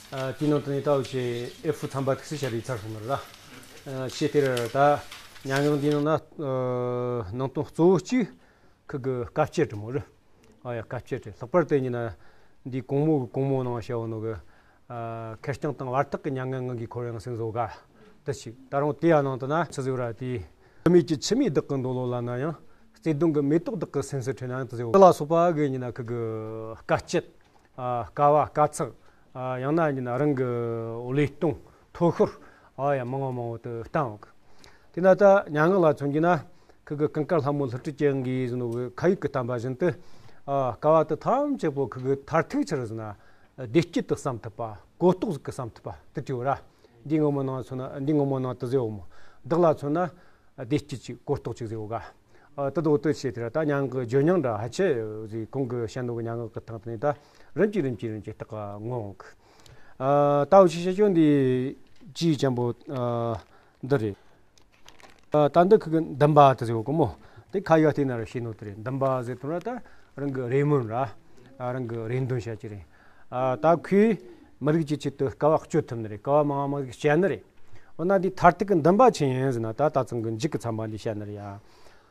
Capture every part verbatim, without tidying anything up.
ཨ། དེའི་ནང་དུ་ནས་ད་འུ་ཆོས་ཨེ་ཧྥུ་ཚན་པ་ཐུགས་སུ་ཆུད་ཡར་ཡིག་ཚར་སོང་ནི་རེད་ལ། ཨ། ཞེས་དེར་ད་སྙན་ངག་འདིའི་ནང་ན། ཨ། ནང་དོན་གཙོ་བོ་གཅིག་ཁུ་གི་དཀའ་སྤྱད་རེད་མོ་རེད། ཨ་ཡ། དཀའ་སྤྱད་རེད། ལྷག་པར་དུ་ཡིན་ན་འདིའི་གོང་མའི་གོང་མའི་ནང་བཤད་ཡོད་ནོ་གི། ཨ། ཁེར་རྐྱང་དང་བར་ཐག་གི་མྱ་ངན་ངང་གིས་འཁོར་ཡང་སེམས་བཟོད་དཀའ། དེ་གཅིག་ད་རུང་དེ་ཡང་ནང་དུ་ན་ཆི་ཟིག་ར་དེ། བུད་མེད་ཀྱི་མཆི་མས་བདག་གི་འདོད་བློ་ལ་ན་ཡང་། བརྩེ་གདུང་གི་མེ་ཏོག་བདག་གི་སེམས་སུ་འཕྲེང་ན་ཡང་དེ་ཟེར་བ་ལ་སོགས་པ་གི་ཡིན་ན་ཁུ་གི་དཀའ་སྤྱད། ཨ། དཀའ་བ་དཀའ་ཚེགས། ཨ། ཡང་ན་ཡིན་ན་རང་གི་བློས་གཏོང་ཐོ་ཤོར། ཨ་ཡ། མང་བ་མང་བོ་དུ་བཏང་འོང་གི། དེ་ན་ད་སྙན་ངག་ལ་མཚོན་གྱི་ན་ཁུ་གི་ཀུན་དཀར་ལྷ་མོ་ལྷུ་སྤྲུལ་གྱི་ངོས་ཟིན་ནོ་གི་ཁ་ཡིག་གི་བསྟན་པ་བཞིན་དུ། ཨ། དཀའ་བ་དུ་ཐམས་ཅད་པོ་ཁུ་གི་མཐར་ཐུག་ཆི་རེད་ཟེར་ན། བདེ་སྐྱིད་དུ་བསམ་ཐུབ་པ། གོ་རྟོགས་ཟིག་གི་བསམ་ཐུབ་པ་དུ་དེའོ་ར། འདི་ངོ་མ་ནང་མཚོན་ན། འདི་ངོ་མ་ནང་དུ་ཟེར་འོ་མོ། བདག་ལ་མཚོན་ན་བདེ་སྐྱིད་ཅིག་གོ་རྟོགས་ཅིག་ཟེར་འོ་ག། ཨ། དེ་དོ་དེ་བྱས་དེ་ར་ད་སྙན་ངག་གི་བརྗོད་ཉང་འདྲ་ཧ་ཆེ་ཟིག་གོང་གི་བཤད་ནོ་གི་སྙན་ངག་གི་སྟེང་དུ་ནས་ད་རིམ་གྱིས་རིམ་གྱིས་རིམ་གྱིས་རྟགས་ངོ་འོང་གི། ཨ། ད་འུ་ཆོས་བཤད་རྒྱུ་འདི་ཅིའི་ཅན་པོ། ཨ། འདི་རེད། ཨ། ད་འདི་ཁུ་གི་འདུན་པ་དུ་ཟེར་བ་གོ་མོ། དེ་ཁ་ཡོད་དེ་ན་ར་ཤེས་ནོ་དེ་རེད། འདུན་པ་ཟེར་དུས་ར་ད་རང་གི་རེ་སྨོན་ར། ཨ། རང་གི་རེ་འདུན་བཤད་ཀྱི་རེད། ཨ། ད་ཁོས་མི་རིགས་ཀྱི་ཆེད་དུ་དཀའ་བ་སྤྱོད་ཐུབ་ནི་རེད། དཀའ་བ་མང་བ་མང་ཟིག་སྤྱད་ནི་རེད། འོ་ན་འདི་མཐར་ཐུག་གི་འདུན་པ་ཆི་ཡིན་ཟེར་ན། ད་ད་ཚང་གི་མཇུག་གི་ཚན་པ་འདི་བཤད་ནི་རེད་ཡ།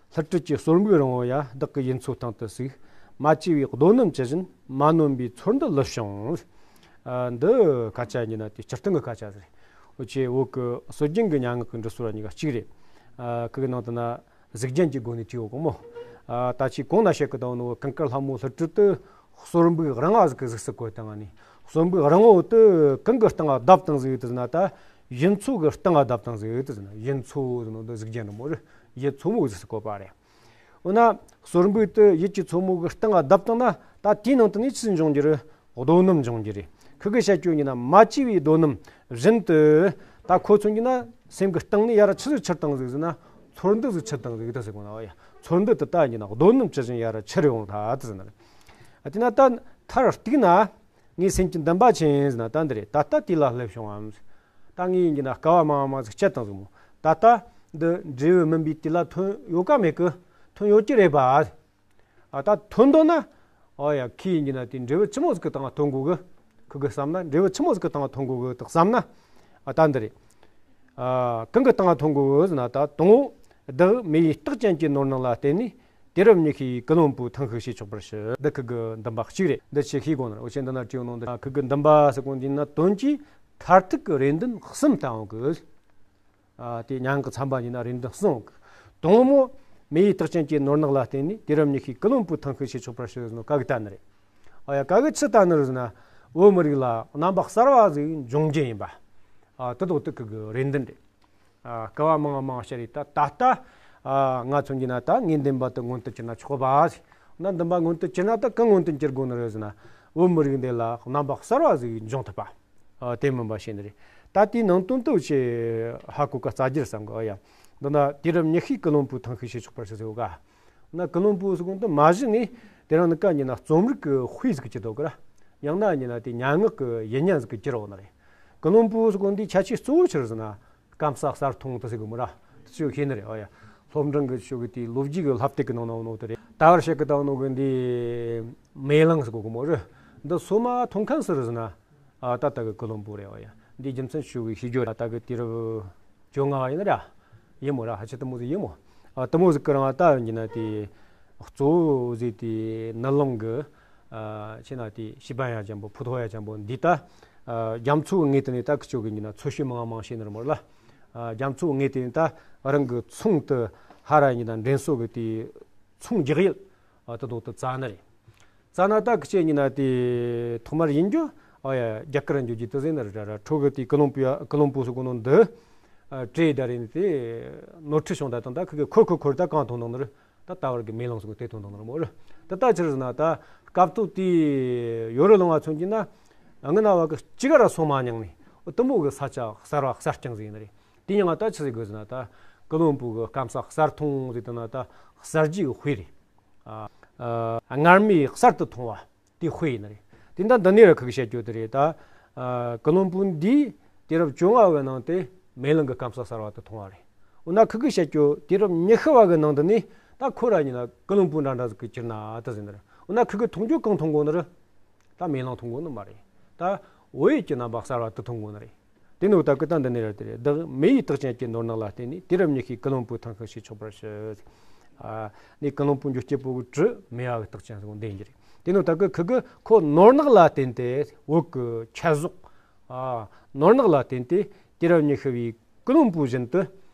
ལྷུ་སྤྲུལ་གྱི་གསོར་འབིགས་རིང་བོ་ཡ། བདག་གི་ཡུལ་མཚོ་སྟེང་དུ་ཟུག་མ་བཅོས་པའི་རྡོ་སྣུམ་ཇི་བཞིན། མ་ནོན་པའི་ཚོར་འདུ་ལུས་བྱུང་། ཨ། འདི་སྐད་ཆ་ཡིན་ན་དེ་སྤྱིར་བཏང་གི་སྐད་ཆ་ཟིག་རེད། འུ་ཆོས་བོད་ཀྱི་སྲོལ་རྒྱུན་གྱི་སྙན་ངག་གི་འབྲི་སྲོལ་ར་གཉིས་ཀ་གཅིག་རེད། ཨ། ཁུ་གི་ནང་དུ་ན་གཟུགས་རྒྱན་གྱི་སྒོ་ནས་བྲིས་ཡོད་གོ་མོ། ཨ། ད་ཅི་གོང་ན་བཤད་གི་དང་ནོ་ཀུན་དཀར་ལྷ་མོ་ལྷུ་སྤྲུལ་དུ་གསོར་འབིགས་རིང་བ་ཟིག་གི་གཟུགས་སུ་བཀོད་བཏང་ནི། གསོར་འབིགས་རིང་བོ་དུ་གང་གི་སྟེང་ང་བརྡབས་བཏང་ཟིག་དུ་ཟེར་ན། ད་ཡུལ་མཚོ་གི་སྟེང་ང་བརྡབས་བཏང་ཟིག་དུ་ཟེར་ན། ཡུལ་མཚོ་ཟེར་ནོ་འདི་གཟུགས་རྒྱན་རེད་མོ་རེད། ཡུལ་མཚོ་མོ་གི་གཟུགས་སུ་བཀོད་པ་རེད། འོ་ན་གསོར་འབིགས་དུ་ཡུལ་གྱི་མཚོ་མོ་གི་སྟེང་ང་བརྡབས་བཏང་ན། ད་དེའི་ནང་དུ་ནས་ཆི་འབྱུང་རྒྱུ་རེད། རྡོ་སྣུམ་འབྱུང་རྒྱུ་རེད། ཁུ་གི་བཤད་རྒྱུ་ཡིན་ན་མ་བཅོས་པའི་རྡོ་སྣུམ་བཞིན་དུ། ད་ཁོ་མཚོན་གྱི་ན་སེམས་ཀྱི་སྟེང་ནས་ཡར་ཆི་ཟིག་ཆུར་བཏང་ཟིག་ཟེར་ན། ཚོར་འདུ་ཟིག་ཆུར་བཏང་ཟིག་ད་ཟེར་གོ་ན། འོ་ཡ། ཚོར་འདུ་དེ་ད་ཡིན་ན་རྡོ་སྣུམ་ཇི་བཞིན་ཡར་ཆུར་ཡོང་ར་ད་ཟེར་ན། ཨ། དེ་ན་ད་མཐར་གཏུགས་ན་ངའི་སེམས་ཀྱི་འདུན་པ་ཆི་ཡིན་ཟེར་ན་ད་འདི་རེད། ད་ལྟ་དེ་ལ་སླེབས་བྱུང་ངམ། ད་ངས་ཡིན་གྱི་ན་དཀའ་བ་མང་བ་མང་ཟིག་སྤྱད་བཏང་ཟིག་མོ། ད་ལྟ་འདི་འབྲས་བུ་སྨིན་པའི་དུས་ལ་ཐོན་ཡོད་ཀ་མེད་གི། ཐོན་ཡོད་ཀྱི་རེད་པ། ཨ། ད་ཐོན་འདུག་ན། ཨོ་ཡ། ཁོས་ཡིན་གྱི་ན་དེ་འབྲས་བུ་ཆི་མོ་ཟིག་གི་སྟེང་ང་ཐོན་དགོས་གི། ཁུ་གི་བསམ་ན་འབྲས་བུ་ཆི་མོ་ཟིག་གི་སྟེང་ང་ཐོན་དགོས་གི་དེ་བསམ་ན། ཨ། ད་འདི་རེད། ཨ། གང་གི་སྟེང་ང་ཐོན་དགོས་གི་ཟེར་ན། ད་དང་པོ་བདག་མེ་ཡི་སྟག་ཅན་གྱི་ནོར་ནག་ལ་བརྟེན་ནས། དུས་རབས་ཉི་ཤུའི་ཀུན་སློང་པོའི་ཐང་ཤུགས་ཞིག་ཆོག་པར་ཞུ། འདི་ཁུ་གི་འདུན་པ་གཅིག་རེད། འདི་ཆི་ཤེས་དགོས་ན། འུ་ཆོས་འདི་ན་བྲིས་ཡོད་ནོ་འདི། ཁུ་གི་འདུན་པ་ཟེར་གོ་འདི་ན་དོན་གྱི་མཐར་ཐུག་གི་རེ་འདུན་གསུམ་བཏང་ཡོད་གི། ཨ། དེ་སྙན་ངག་གི་ཚན་པ་ཡིན་ན་རེ་འདུན་གསུམ་ཡོད་གི། དང་པོ་མེ་ཡི་སྟག་ཅན་གྱི་ནོར་ནག་ལ་བརྟེན་ནས། དུས་རབས་ཉི་ཤུའི་ཀུན་སློང་པོའི་ཐང་ཤུགས་ཞིག་ཆོག་པར་ཞུ་ཟེར་ནོ་ག་གི་ལྟ་ནི་རེད། ཨ་ཡ། ག་གི་ཆི་ལྟ་ནི་རེད་ཟེར་ན། བོད་མི་རིགས་ལ་རྣམ་པ་གསར་བ་ཟིག་འབྱུང་རྒྱུ་ཡིན་པ། ཨ། དེ་དོ་དེ་ཁུ་གི་རེ་འདུན་རེད། ཨ། དཀའ་བ་མང་བ་མང་བ་སྤྱད་རེད། ད་ད་ལྟ། ཨ། ང་མཚོན་གྱི་ན་ད་ངའི་འདུན་པ་དེ་མངོན་དུ་གྱུར་ན་ཆོག་པ་ཟེར། ན་འདུན་པ་མངོན་དུ་གྱུར་ན་ད་གང་མངོན་དུ་གྱུར་དགོས་ནི་རེད་ཟེར་ན། བོད་མི་རིགས་འདི་ལ་རྣམ་པ་གསར་བ་ཟིག་འབྱུང་ཐུབ་པ། ཨ། དེ་མིན་པ་བྱས་ནི་རེད། ད་དེའི་ནང་དོན་དེ་འུ་ཆོས་ཧ་གོ་གི་རྩ་རྒྱུ་བསམ་གི། ཨ་ཡ། འདི་ན་དུས་རབས་ཉི་ཤུའི་ཀུན་སློང་པོའི་ཐང་ཤུགས་ཞིག་ཆོག་པར་ཞུ་ཟེར་ཡོད་ག། ན་ཀུན་སློང་པོ་ཟེར་གོ་འདི་མ་གཞི་ནས་དེ་རིང་ནི་ཀ་ཡིན་ན་རྩོམ་རིག་གི་དཔེ་ཟིག་གི་གྱུར་འདུག་གི་ར། ཡང་ན་ཡིན་ན་དེ་སྙན་ངག་གི་ཡུལ་ཉན་ཟིག་གི་གྱུར་འོང་ནི་རེད། ཀུན་སློང་པོ་ཟེར་གོ་འདི་ཁྱད་ཆོས་གཙོ་བོ་ཆི་རེད་ཟེར་ན། སྐམ་ས་གསར་མཐོང་དེ་ཟེར་གི་མོ་ར། དེ་ཆོ་ཤེས་ནི་རེད། ཨོ་ཡ། སློབ་འབྲིང་གི་ཆོ་གི་དེ་ལོ་རྒྱུས་གི་བསླབ་དེབ་གི་ནང་ན་ཡོད་ནོ་དེ་རེད། ད་བར་བཤད་གི་བཏང་ནོ་གི་འདི་མེ་གླང་ཟེར་གོ་གི་མོ་རེད། འདི་སོ་མ་མཐོང་མཁན་སུ་རེད་ཟེར་ན། ཨ། ད་ལྟ་གི་ཀུན་སློང་པོ་རེད། ཨོ་ཡ། འདི་རྒྱུ་མཚན་ཆོ་གི་ཤེས་རྒྱུ་ར། ད་གི་དུས་རབས་བཅོ་ལྔ་བ་ཡིན་ན་ར། ཡིན་མོ་ར། ཧ་ཆེ་དེ་མོ་ཟིག་ཡིན་མོ། ཨ། དེ་མོ་ཟིག་གི་རིང་ད་ཡིན་གྱི་ན་དེ་གཙོ་བོ་ཟིག་དེ་ནུ་ལུང་གི། ཨ། ཆེ་ན་དེ་西班牙 ཅན་པོ། 葡萄牙 ཅན་པོ་འདི་ད། ཨ། རྒྱ་མཚོ་གི་ངོས་དེ་ནས་ད་ཁི་ཆོ་གི་ཡིན་ན་འཚོ་བྱེད་མང་མང་བྱེད་ནི་རེད་མོ་ལ། ཨ། རྒྱ་མཚོ་གི་ངོས་དེ་ནས་ད་རང་གི་ཚོང་དེ་ཧ་ར་ཡིན་ན་འདྲེན་གསོ་གི་དེ་ཚོང་རྒྱག་ཡུལ། ཨ། དེ་དོ་དེ་བཙལ་ནི་རེད། བཙལ་ན་ད་ཁི་ཆོ་ཡིན་ན་དེ་ཐོག་མར་ཡིན་རྒྱུ། ཨ་ཡ། རྒྱ་གར་འགྱོ་རྒྱུ་དེ་ཟེར་ནི་རེད་ར། ཁྲོ་གི་དེ་ཀུན་སློང་པོ་ཡ། ཀུན་སློང་པོ་ཟེར་གོ་ནོ་འདི། ཨ། བྲིས་ད་རེད་ནི་དེ་ནོར་འཁྲུལ་བྱུང་ད་དང་། ད་ཁི་གི་འཁོར་འཁོར་འཁོར་ད་གང་མཐོང་མཐོང་ནི་རེད། ད་ད་བར་གི་མེ་གླང་ཟེར་གོ་དེ་མཐོང་མཐོང་ནི་རེད་མོ་རེད། ད་ད་ཆི་རེད་ཟེར་ན། ད་སྐབས་ཐོག་དེ་ཡོ་རོབ་གླིང་བ་མཚོན་གྱི་ན། ཨ། ང་ན་བ་གི་གཅིག་ར་སོང་མ་མྱོང་ནི། འོ། དེ་མོ་གི་ས་ཆ་གསར་བ་གསར་རྐྱང་ཟིག་ཡིན་ནི་རེད། དེ་ཡང་ང་ད་ཆི་ཟིག་དགོས་ཟེར་ན། ད་ཀུན་སློང་པོ་གི་སྐམ་ས་གསར་མཐོང་ཟིག་དེ་ན་ད་གསར་བརྗེ་གི་དཔེ་རེད། ཨ། ཨ། སྔར་མེད་གསར་དུ་མཐོང་བ་དེའི་དཔེ་ཡིན་ནི་རེད། དེ་ད་འདི་ནས་ར་ཁི་གི་བཤད་རྒྱུ་དེ་རེད། ད། ཨ། ཀུན་སློང་པོ་འདིས་དུས་རབས་བཅོ་ལྔ་བའི་ནང་དེ་མེ་གླང་གི་སྐམ་ས་གསར་བ་དེ་མཐོང་བ་རེད། འོ་ན་ཁི་གི་བཤད་རྒྱུ་དུས་རབས་ཉི་ཤུ་བ་གི་ནང་དུ་ནས་ད་ཁོ་ར་ཡིན་ན་ཀུན་སློང་པོ་འདྲ་འདྲ་ཟིག་གི་གྱུར་ན་དེ་ཟེར་ནི་རེད། འོ་ན་ཁི་གི་མཐོང་རྒྱུ་གང་མཐོང་གོ་ནི་རེད། ད་མེ་གླང་མཐོང་གོ་ནི་མ་རེད། ད་ འོ་ཡིག་གི་རྣམ་པ་གསར་བ་དེ་མཐོང་དགོས་ནི་རེད། དེ་ནོ་ད་ཀི་ད་འདི་ནས་ར་དེ་རེད། བདག་མེ་ཡི་རྟགས་ཅན་གྱི་ནོར་ནག་ལ་བརྟེན་ནས། དུས་རབས་ཉི་ཤུའི་ཀུན་སློང་པོའི་ཐང་ཤིང་བྱེད་ཆོག་པར་ཞུ། ཨ། ནས་ཀུན་སློང་པོ་འགྱུར་སྐྱེ་པོ་གི་དྲི་མེ་བ་གི་རྟགས་ཅན་སོགས་འདི་ཡིན་གྱི་རེད། དེ་ནོ་ད་ཀི་ཁི་གི་ཁོ་ནོར་ནག་ལ་བརྟེན་ཏེ་བོད་ཀྱི་ཁྱད་གཟོགས། ཨ། ནོར་ནག་ལ་བརྟེན་ཏེ་དུས་རབས་ཉི་ཤུ་བའི་ཀུན་སློང་པོ་བཞིན་དུ།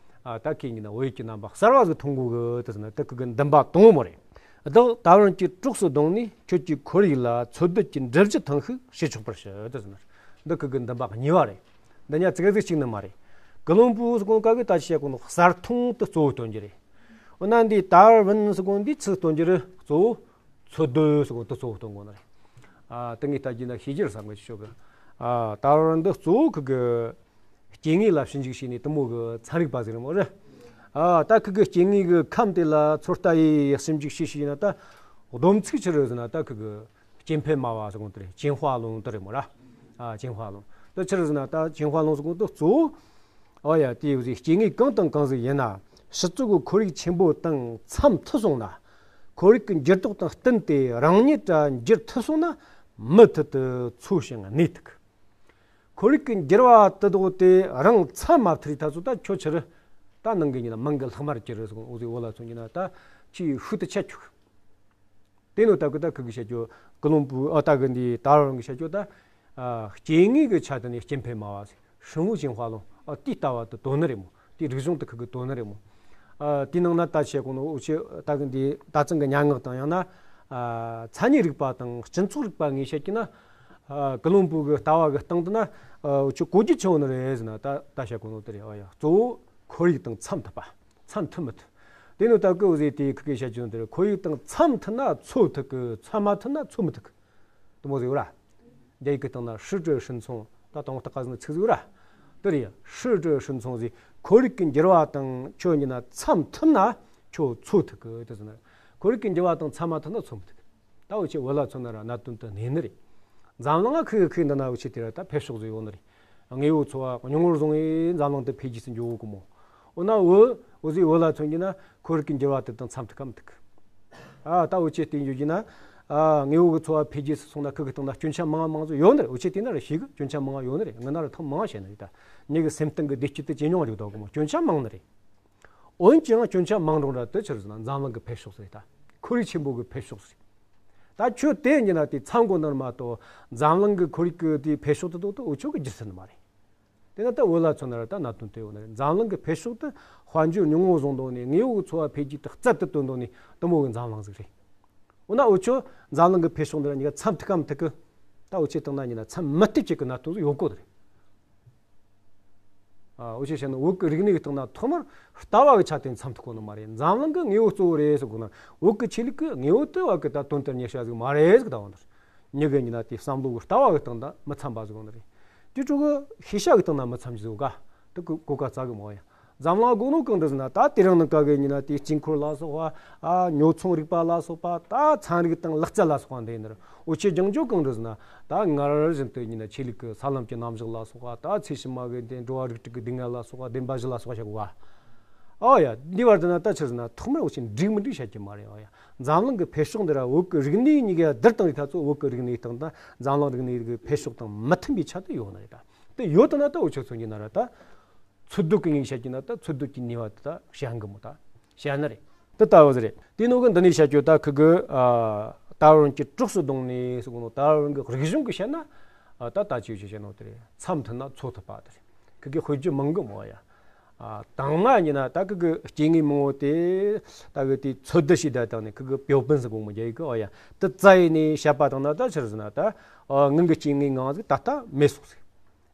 ཨ། ད་ཁྱེད་ཉིད་ན་འོ་ཡིག་གི་རྣམ་པ་གསར་བ་ཟིག་མཐོང་དགོས་གི་དེ་ཟེར་ན། ད་ཁི་གི་འདུན་པ་དང་པོ་མོ་རེད། བདག་ད་བར་གྱི་གྲོགས་སུ་བསྡོངས་ནས། ཁྱོད་ཀྱི་ཁོར་ཡུག་ལ་འཚོལ་སྡུད་ཀྱི་འགྲུལ་བཞུད་ཐེངས་ཤིག་བྱེད་ཆོག་པར་ཞུ་དེ་ཟེར་ན། འདི་ཁི་གི་འདུན་པ་གཉིས་པ་རེད། འདི་ཉ་ཙི་གེ་ཟིག་གཅིག་ནི་མ་རེད། ཀུན་སློང་པོ་ཟེར་གོ་ནོ་ག་གི་ད་ཅི་བཤད་གོ་ནོ་གསར་མཐོང་དེ་གཙོ་བོ་སྟོན་རྒྱུ་རེད། འོ་ན་འདི་ད་བར་ཟེར་གོ་ནོ་འདི་ཚིག་སྟོན་རྒྱུ་རེད། གཙོ་བོ་འཚོལ་སྡུད་ཟེར་གོ་ནོ་དེ་གཙོ་བོ་སྟོན་གོ་ནི་རེད། ཨ། དེ་ངས་ལྟ་རྒྱུ་ན་ཤེས་རྒྱུ་རེད་བསམ་གི་ཆོག་གི། ཨ། ད་བར་འདི་གཙོ་བོ་ཁི་གི་སྐྱེ་དངོས་ལ་ཞིབ་འཇུག་བྱས་ནས་དེ་མོ་གི་ཚན་རིག་པ་ཟིག་རེད་མོ་རེད། ཨ། ད་ཁི་གི་སྐྱེ་དངོས་གི་ཁམས་དེ་ལ་ཚོད་ལྟ་ཡེ་ཞིབ་འཇུག་བྱས་བྱས་ན་ད་སྡོམ་ཚིག་ཆི་རེད་ཟེར་ན། ད་ཁི་གི་སྐྱེ་འཕེལ་སྨྲ་བ་ཟེར་གོ་ནོ་དེ་རེད། 进化论 དེ་རེད་མོ་ར། ཨ། 进化论 དེ་ཆི་རེད་ཟེར་ན། ད་进化论 ཟེར་གོ་ནོ་དེ་གཙོ་བོ། ཨོ་ཡ། དེ་ཡོད་ཟིག་སྐྱེ་དངོས་གང་དང་གང་ཟིག་ཡིན་ན། ཕྱི་ཚུལ་གྱི་ཁོར་ཡུག་ཆེན་པོ་དང་འཚམ་མཐུན་སོང་ན། ཁོར་ཡུག་གི་འགྱུར་ལྡོག་དང་བསྟུན་ཏེ་རང་ཉིད་ར་འགྱུར་ཐུབ་སོང་ན། མུ་མཐུད་དུ་འཚོ་ཞིང་གནས་ཐུབ། ཁོར་ཡུག་གི་འགྱུར་བ་དེ་དག་དེ་རང་འཚམ་མ་ཐུབ་རིགས་ད་ཚོ་ད་ཁྱོད་ཆི་རེད། ད་ནང་གི་ཉིན་ན་མང་གི་ལྷག་མར་གྱི་རེད་ཟེར་གོ་ནོ་འོ་ཟིག་བོད་ལ་མཚོན་རྒྱུ་ན་ད་ཁྱོས་ཤུགས་དེ་ཆད་ཆོག་དེ་ནོ་ད་གི་ད་ཁི་གི་བཤད་རྒྱུ་ཀུན་སློང་པོ། ཨ། ད་གི་འདི་ད་རང་གི་བཤད་རྒྱུ་ད། ཨ། སྐྱེ་དངོས་གི་ཆ་དེ་ནས་སྐྱེ་འཕེལ་སྨྲ་བ་ཟེར། 生物进化论 ཨ། དེའི་ལྟ་བ་དེ་དོན་ནི་རེད་མོ། དེའི་རིག་གཞུང་དེ་ཁི་གི་དོན་ནི་རེད་མོ། ཨ། དེའི་ནང་ན་ད་བཤད་གོ་ནོ་འུ་ཆོ་ད་གི་འདི་ད་ཙང་གི་སྙན་ངག་དང་ཡང་ན། ཨ། མཚན་ཉིད་རིག་པ་དང་སྤྱི་ཚོགས་རིག་པ་ངོས་བཤད་རྒྱུ་ན། ཨ། ཀུན་སློང་པོ་གི་ལྟ་བ་གི་སྟེང་དུ་ན། ཨ། འུ་ཆོ་གོ་རྒྱུ་ཆེ་བོ་ནི་རེད་ཟེར་ན། ད་ད་བཤད་གོ་ནོ་དེ་རེད། ཨ་ཡ། གཙོ་བོ་ཁོར་ཡུག་དང་འཚམ་ཐུབ་པ། འཚམ་ཐུབ་མི་ཐུབ། དེ་ནི་ད་གི་འུ་ཟེ་དེ་ཁི་གི་བཤད་རྒྱུ་དེ་རེད། ཁོར་ཡུག་དང་འཚམ་ཐུབ་ན་འཚོ་ཐུབ་གི། འཚམ་མ་ཐུབ་ན་འཚོ་མི་ཐུབ་གི། དེ་མོ་ཟེར་བ་ར། རྒྱ་ཡིག་གི་སྟེང་ན་适者生存 ད་དང་པོ་ད་ག་ཟེར་ན་ཚིག་ཟིག་ར། དེ་རེད། 适者生存 ཟེར། ཁོར་ཡུག་གི་འགྱུར་བ་དང་ཁྱོད་ཉིན་ན་འཚམ་ཐུབ་ན་ཁྱོད་འཚོ་ཐུབ་གི་དེ་ཟེར་ན། ཁོར་ཡུག་གི་འགྱུར་བ་དང་འཚམ་མ་ཐུབ་ན་འཚོ་མི་ཐུབ་གི། ད་འུ་ཆོ་བོད་ལ་མཚོན་ན་ར་གནད་དོན་དེ་གནས་ནི་རེད། འཛམ་གླིང་ང་ཁི་གི་ཁི་འདི་ན་འུ་ཆོ་དེ་ར་ད་འཕེལ་ཕྱོགས་ཟིག་ཡོད་ནི་རེད། དངོས་པོ་འཚོ་བ་ཉུང་ངུར་བཟུང་བས་འཛམ་གླིང་དེ་འཕེལ་རྒྱས་སུ་འགྱོ་གི་མོ། འོ་ན་འུ་འུ་ཟེ་བོད་ལ་མཚོན་རྒྱུ་ན་ཁོར་ཡུག་གི་འགྱུར་བ་དེ་དང་འཚམ་ཐུབ་ག་མི་ཐུབ་གི། ཨ། ད་འུ་ཆོ་བལྟས་འགྱོ་རྒྱུ་ན། ཨ། དངོས་པོ་གི་འཚོ་བ་འཕེལ་རྒྱས་སུ་སོང་ན་ཁི་གི་སྟེང་ན་སྐྱོན་ཆ་མང་མང་ཟིག་ཡོད་ནི་རེད། འུ་ཆོ་བལྟས་ན་ར་ཤེས་གི། སྐྱོན་ཆ་མང་ཡོད་ནི་རེད། ངི་ན་ར་ཐེངས་མང་བཤད་ནི་རེད། ད་མྱི་གི་སེམས་གཏིང་གི་བདེ་སྐྱིད་དེ་ཇེ་ཉུང་འགྱོ་དོ་གི་མོ། སྐྱོན་ཆ་མང་ནི་རེད། འོན་ཀྱང་སྐྱོན་ཆ་མང་རུང་ར་དེ་ཆི་རེད་ཟེར་ན་འཛམ་གླིང་གི་འཕེལ་ཕྱོགས་ཟིག་རེད། ད་ཁོར་ཡུག་ཆེན་པོ་གི་འཕེལ་ཕྱོགས་ཟིག་རེད། ད་ཁྱོད་དེ་ཉིན་ན་དེ་འཚམ་གོ་ནི་མ་གཏོགས་འཛམ་གླིང་གི་ཁོར་ཡུག་གི་དེ་འཕེལ་ཕྱོགས་དེ་དག་དེ་འུ་ཆོ་གི་བསྒྱུར་ཐུབ་ནི་མ་རེད། དེ་ན་ད་བོད་ལ་མཚོན་ན་ར་ད་གནད་དོན་དེ་ཡོད་ནི་རེད། འཛམ་གླིང་གི་འཕེལ་ཕྱོགས་དེ་དཔལ་འབྱོར་ཉུང་ངུ་བཟུང་དོ་ནི། དངོས་པོ་གི་འཚོ་བ་འཕེལ་རྒྱས་དེ་རྩལ་དུ་བཏོན་དོ་ནི་དེ་མོ་གི་འཛམ་གླིང་ཟིག་རེད། འོ་ན་འུ་ཆོ་འཛམ་གླིང་གི་འཕེལ་ཕྱོགས་འདི་ར་གཉིས་ཀ་འཚམ་ཐུབ་ག་མི་ཐུབ་གི། ད་འུ་ཆོ་དང་ན་ཉིན་ན་འཚམ་མི་ཐུབ་ཅིག་གི་གནད་དོན་ཟིག་ཡོད་གོ་ནི་རེད། ཨ། འུ་ཆོས་བཤད་ན་བོད་ཀྱི་རིག་གནས་ཀྱི་སྟེང་ན་ཐོག་མར་ལྟ་བ་གི་ཆ་དེ་འཚམ་ཐུབ་གོ་ནི་མ་རེད། འཛམ་གླིང་གི་དངོས་པོ་གཙོ་བོ་རེད་ཟེར་གོ་ན། བོད་ཀྱི་ཆོས་ལུགས་ཀྱི་དངོས་པོ་དེ་བོད་ཀྱི་ད་དོན་དེར་གཉེར་བྱ་ཟིག་མ་རེད་ཟེར་གི། ད་བོད་འདིར་མྱི་གི་ཉིན་ན་དེ་བསམ་བློ་གི་ལྟ་བ་གི་སྟེང་ད་མི་འཚམ་པ་ཟིག་གོ་ནི་རེད། དེ་ཕྲུ་གུ་ཤེས་བྱ་གི་སྟེང་ན་མི་འཚམ་ཟིག་ག་དེ་གོ་གོ་ག་ཙག་གི་མོ་ཡ། འཛམ་གླིང་སྒོ་ནོ་གང་འདྲ་ཟེར་ན། ད་དེ་རིང་ནངས་ཀ་གི་ཉིན་ན་དེ་དཀྱིལ་འཁོར་ལ་སོགས་པ། ཨ། ཉོ་ཚོང་རིག་པ་ལ་སོགས་པ། ད་ཚན་རིག་དང་ལག་རྩལ་ལ་སོགས་པ་འདི་ཡིན་ནི་རེད། འུ་ཆོས་སྦྱང་རྒྱུ་གང་འདྲ་ཟེར་ན། ད་སྔར་བཞིན་དུ་ཉིན་ན་ཆོས་ལུགས་ཀྱི་ས་ལམ་གྱི་རྣམ་གཞག་ལ་སོགས་པ། ད་ཚེ་ཕྱི་མ་གི་འདི་འགྲོ་བ་རིགས་དྲུག་གི་སྡུག་བསྔལ་ལ་སོགས་པ། བདེན་པ་བཞི་ལ་སོགས་པ་བཤད་གོ་ག། ཨོ་ཡ། འདི་བར་དུ་ན་ད་ཆི་ཟེར་ན་ཐོག་མར་འུ་ཆོས་འགྲིག་མི་འགྲིག་བཤད་རྒྱུ་མ་རེད། ཨོ་ཡ། འཛམ་གླིང་གི་འཕེལ་ཕྱོགས་འདི་ར་བོད་ཀྱི་རིག་གནས་གཉིས་ཀ་བསྡུར་བཏང་རིགས་ད་ཚོ་བོད་ཀྱི་རིག་གནས་དང་ད་འཛམ་གླིང་རིག་གནས་ཀྱི་འཕེལ་ཕྱོགས་དང་མི་མཐུན་པའི་ཆ་དེ་ཡོད་ནི་རེད། ད་དེ་ཡོད་དུ་ན་ད་འུ་ཆོས་མཚོན་རྒྱུ་ན་ར་ད། འཚོལ་སྡུད་ཀྱི་ངོས་བཤད་རྒྱུ་ན་ད་འཚོལ་སྡུད་ཀྱི་ནུས་པ་དེ་ད་བཤད་གི་མོ། ད་བཤད་ནི་རེད། དེ་ལྟ་བུ་ཟིག་རེད། དེ་ནོ་གི་འདི་ནས་བཤད་རྒྱུ་ད་ཁི་གི། ཨ། ད་བར་གྱི་གྲོགས་སུ་བསྡོངས་ནས་ཟེར་གོ་ནོ། ད་བར་གྱི་རིག་གཞུང་གི་བཤད་ན། ཨ། ད་ད་ཅི་ཞིག་བཤད་ནོ་དེ་རེད། འཚམ་ཐུབ་ན་འཚོ་ཐུབ་པ་དེ་རེད། ཁི་གི་དཔེ་བརྗོད་མང་གི་མོ་ཡ། ཨ། དང་མ་ཉིན་ན་ད་ཁི་གི་སྐྱེ་དངོས་མང་བོ་དེ་ད་གི་དེ་འཚོལ་སྡུད་བྱས་ད་བཏང་ནས། ཁི་གི་标本 ཟེར་གོ་མོ་རྒྱ་ཡིག་གི། ཨོ་ཡ། དེ་བཙལ་ནས་བཤད་པ་དང་ན་ད་ཆི་ཟེར་ན་ད། ཨ། སྔོན་གྱི་སྐྱེ་དངོས་མང་ཟིག་ད་ལྟ་མེད་སོང་ཟིག།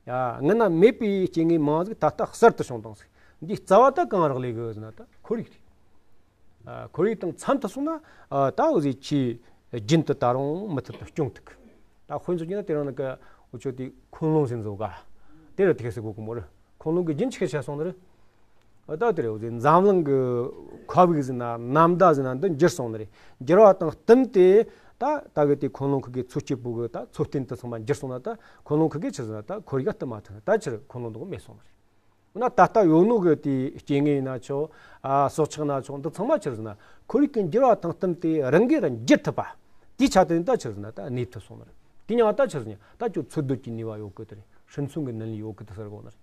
ཡ། སྔོན་ན་མེད་པའི་སྐྱེ་དངོས་མང་ཟིག་ད་ལྟ་གསར་དུ་བྱུང་བཏང་ཟིག། འདིའི་རྩ་བ་ད་གང་རག་ལས་གི་ཟེར་ན་ད་ཁོར་ཡུག་རེད། ཨ། ཁོར་ཡུག་དང་འཚམ་དུ་སོང་ན། ཨ། ད་འུ་ཟེ་ཆེས་རྒྱུན་དུ་ད་རུང་མུ་མཐུད་དུ་སྐྱོང་ཐུབ་གི། ད་དཔེ་མཚོན་རྒྱུ་ན་དེ་རིང་ནངས་ཀ་འུ་ཆོ་དེ་འཁོན་ལོ་ཟེར་ཟོ་ག། དེ་རུ་དེ་ག་ཟེར་གོ་གི་མོ་རེད། འཁོན་ལོ་གི་རྒྱུན་ཆི་ག་ཆ་སོང་ནི་རེད། ཨ། ད་དེ་རེད། འུ་ཟེ་འཛམ་གླིང་གི་མཁའ་དབུགས་ཟེར་ན་ནམ་ཟླ་ཟེར་ན་འདི་འགྱུར་སོང་ནི་རེད། འགྱུར་བ་དང་བསྟུན་ཏེ་ད་ད་གི་དེ་འཁོན་ལོ་ཁི་གི་འཚོ་སྐྱེལ་པོ་གི་ད་འཚོ་རྟེན་དེ་ཚང་མ་འགྱུར་སོང་ན། ད་འཁོན་ལོ་ཁི་གི་ཆི་ཟེར་ན་ད་ཁོར་ཡུག་ག་བསྟུན་མ་ཐུབ། ད་ཕྱིར་འཁོན་ལོ་འདི་མེད་སོང་ནི་རེད། འོ་ན་ད་ལྟ་ཡོད་ནོ་གི་དེ་སྐྱེ་དངོས་ཡིན་ན་ཆོག། ཨ། སྲོག་ཆགས་ན་ཆོག། འདི་ཚང་མ་ཆི་ཟེར་ན་ཁོར་ཡུག་གི་འགྱུར་བ་དང་བསྟུན་ཏེ་རང་གིས་རང་འགྱུར་ཐུབ་པ། དེའི་ཆ་དེ་ད་ཆི་ཟེར་ན་ད་གནས་ཐུབ་སོང་ནི་རེད། ཡིན་ཡང་ད་ཆི་ཟིག་ད་ཁྱོད་འཚོལ་སྡུད་ཀྱི་ནུས་པ་ཡོད་གི་དེ་རེད། ཧྲིན་ཚུན་གི་ནན་ལི་ཡོད་གི་དེ་ཟེར་གོ་ནི་རེད།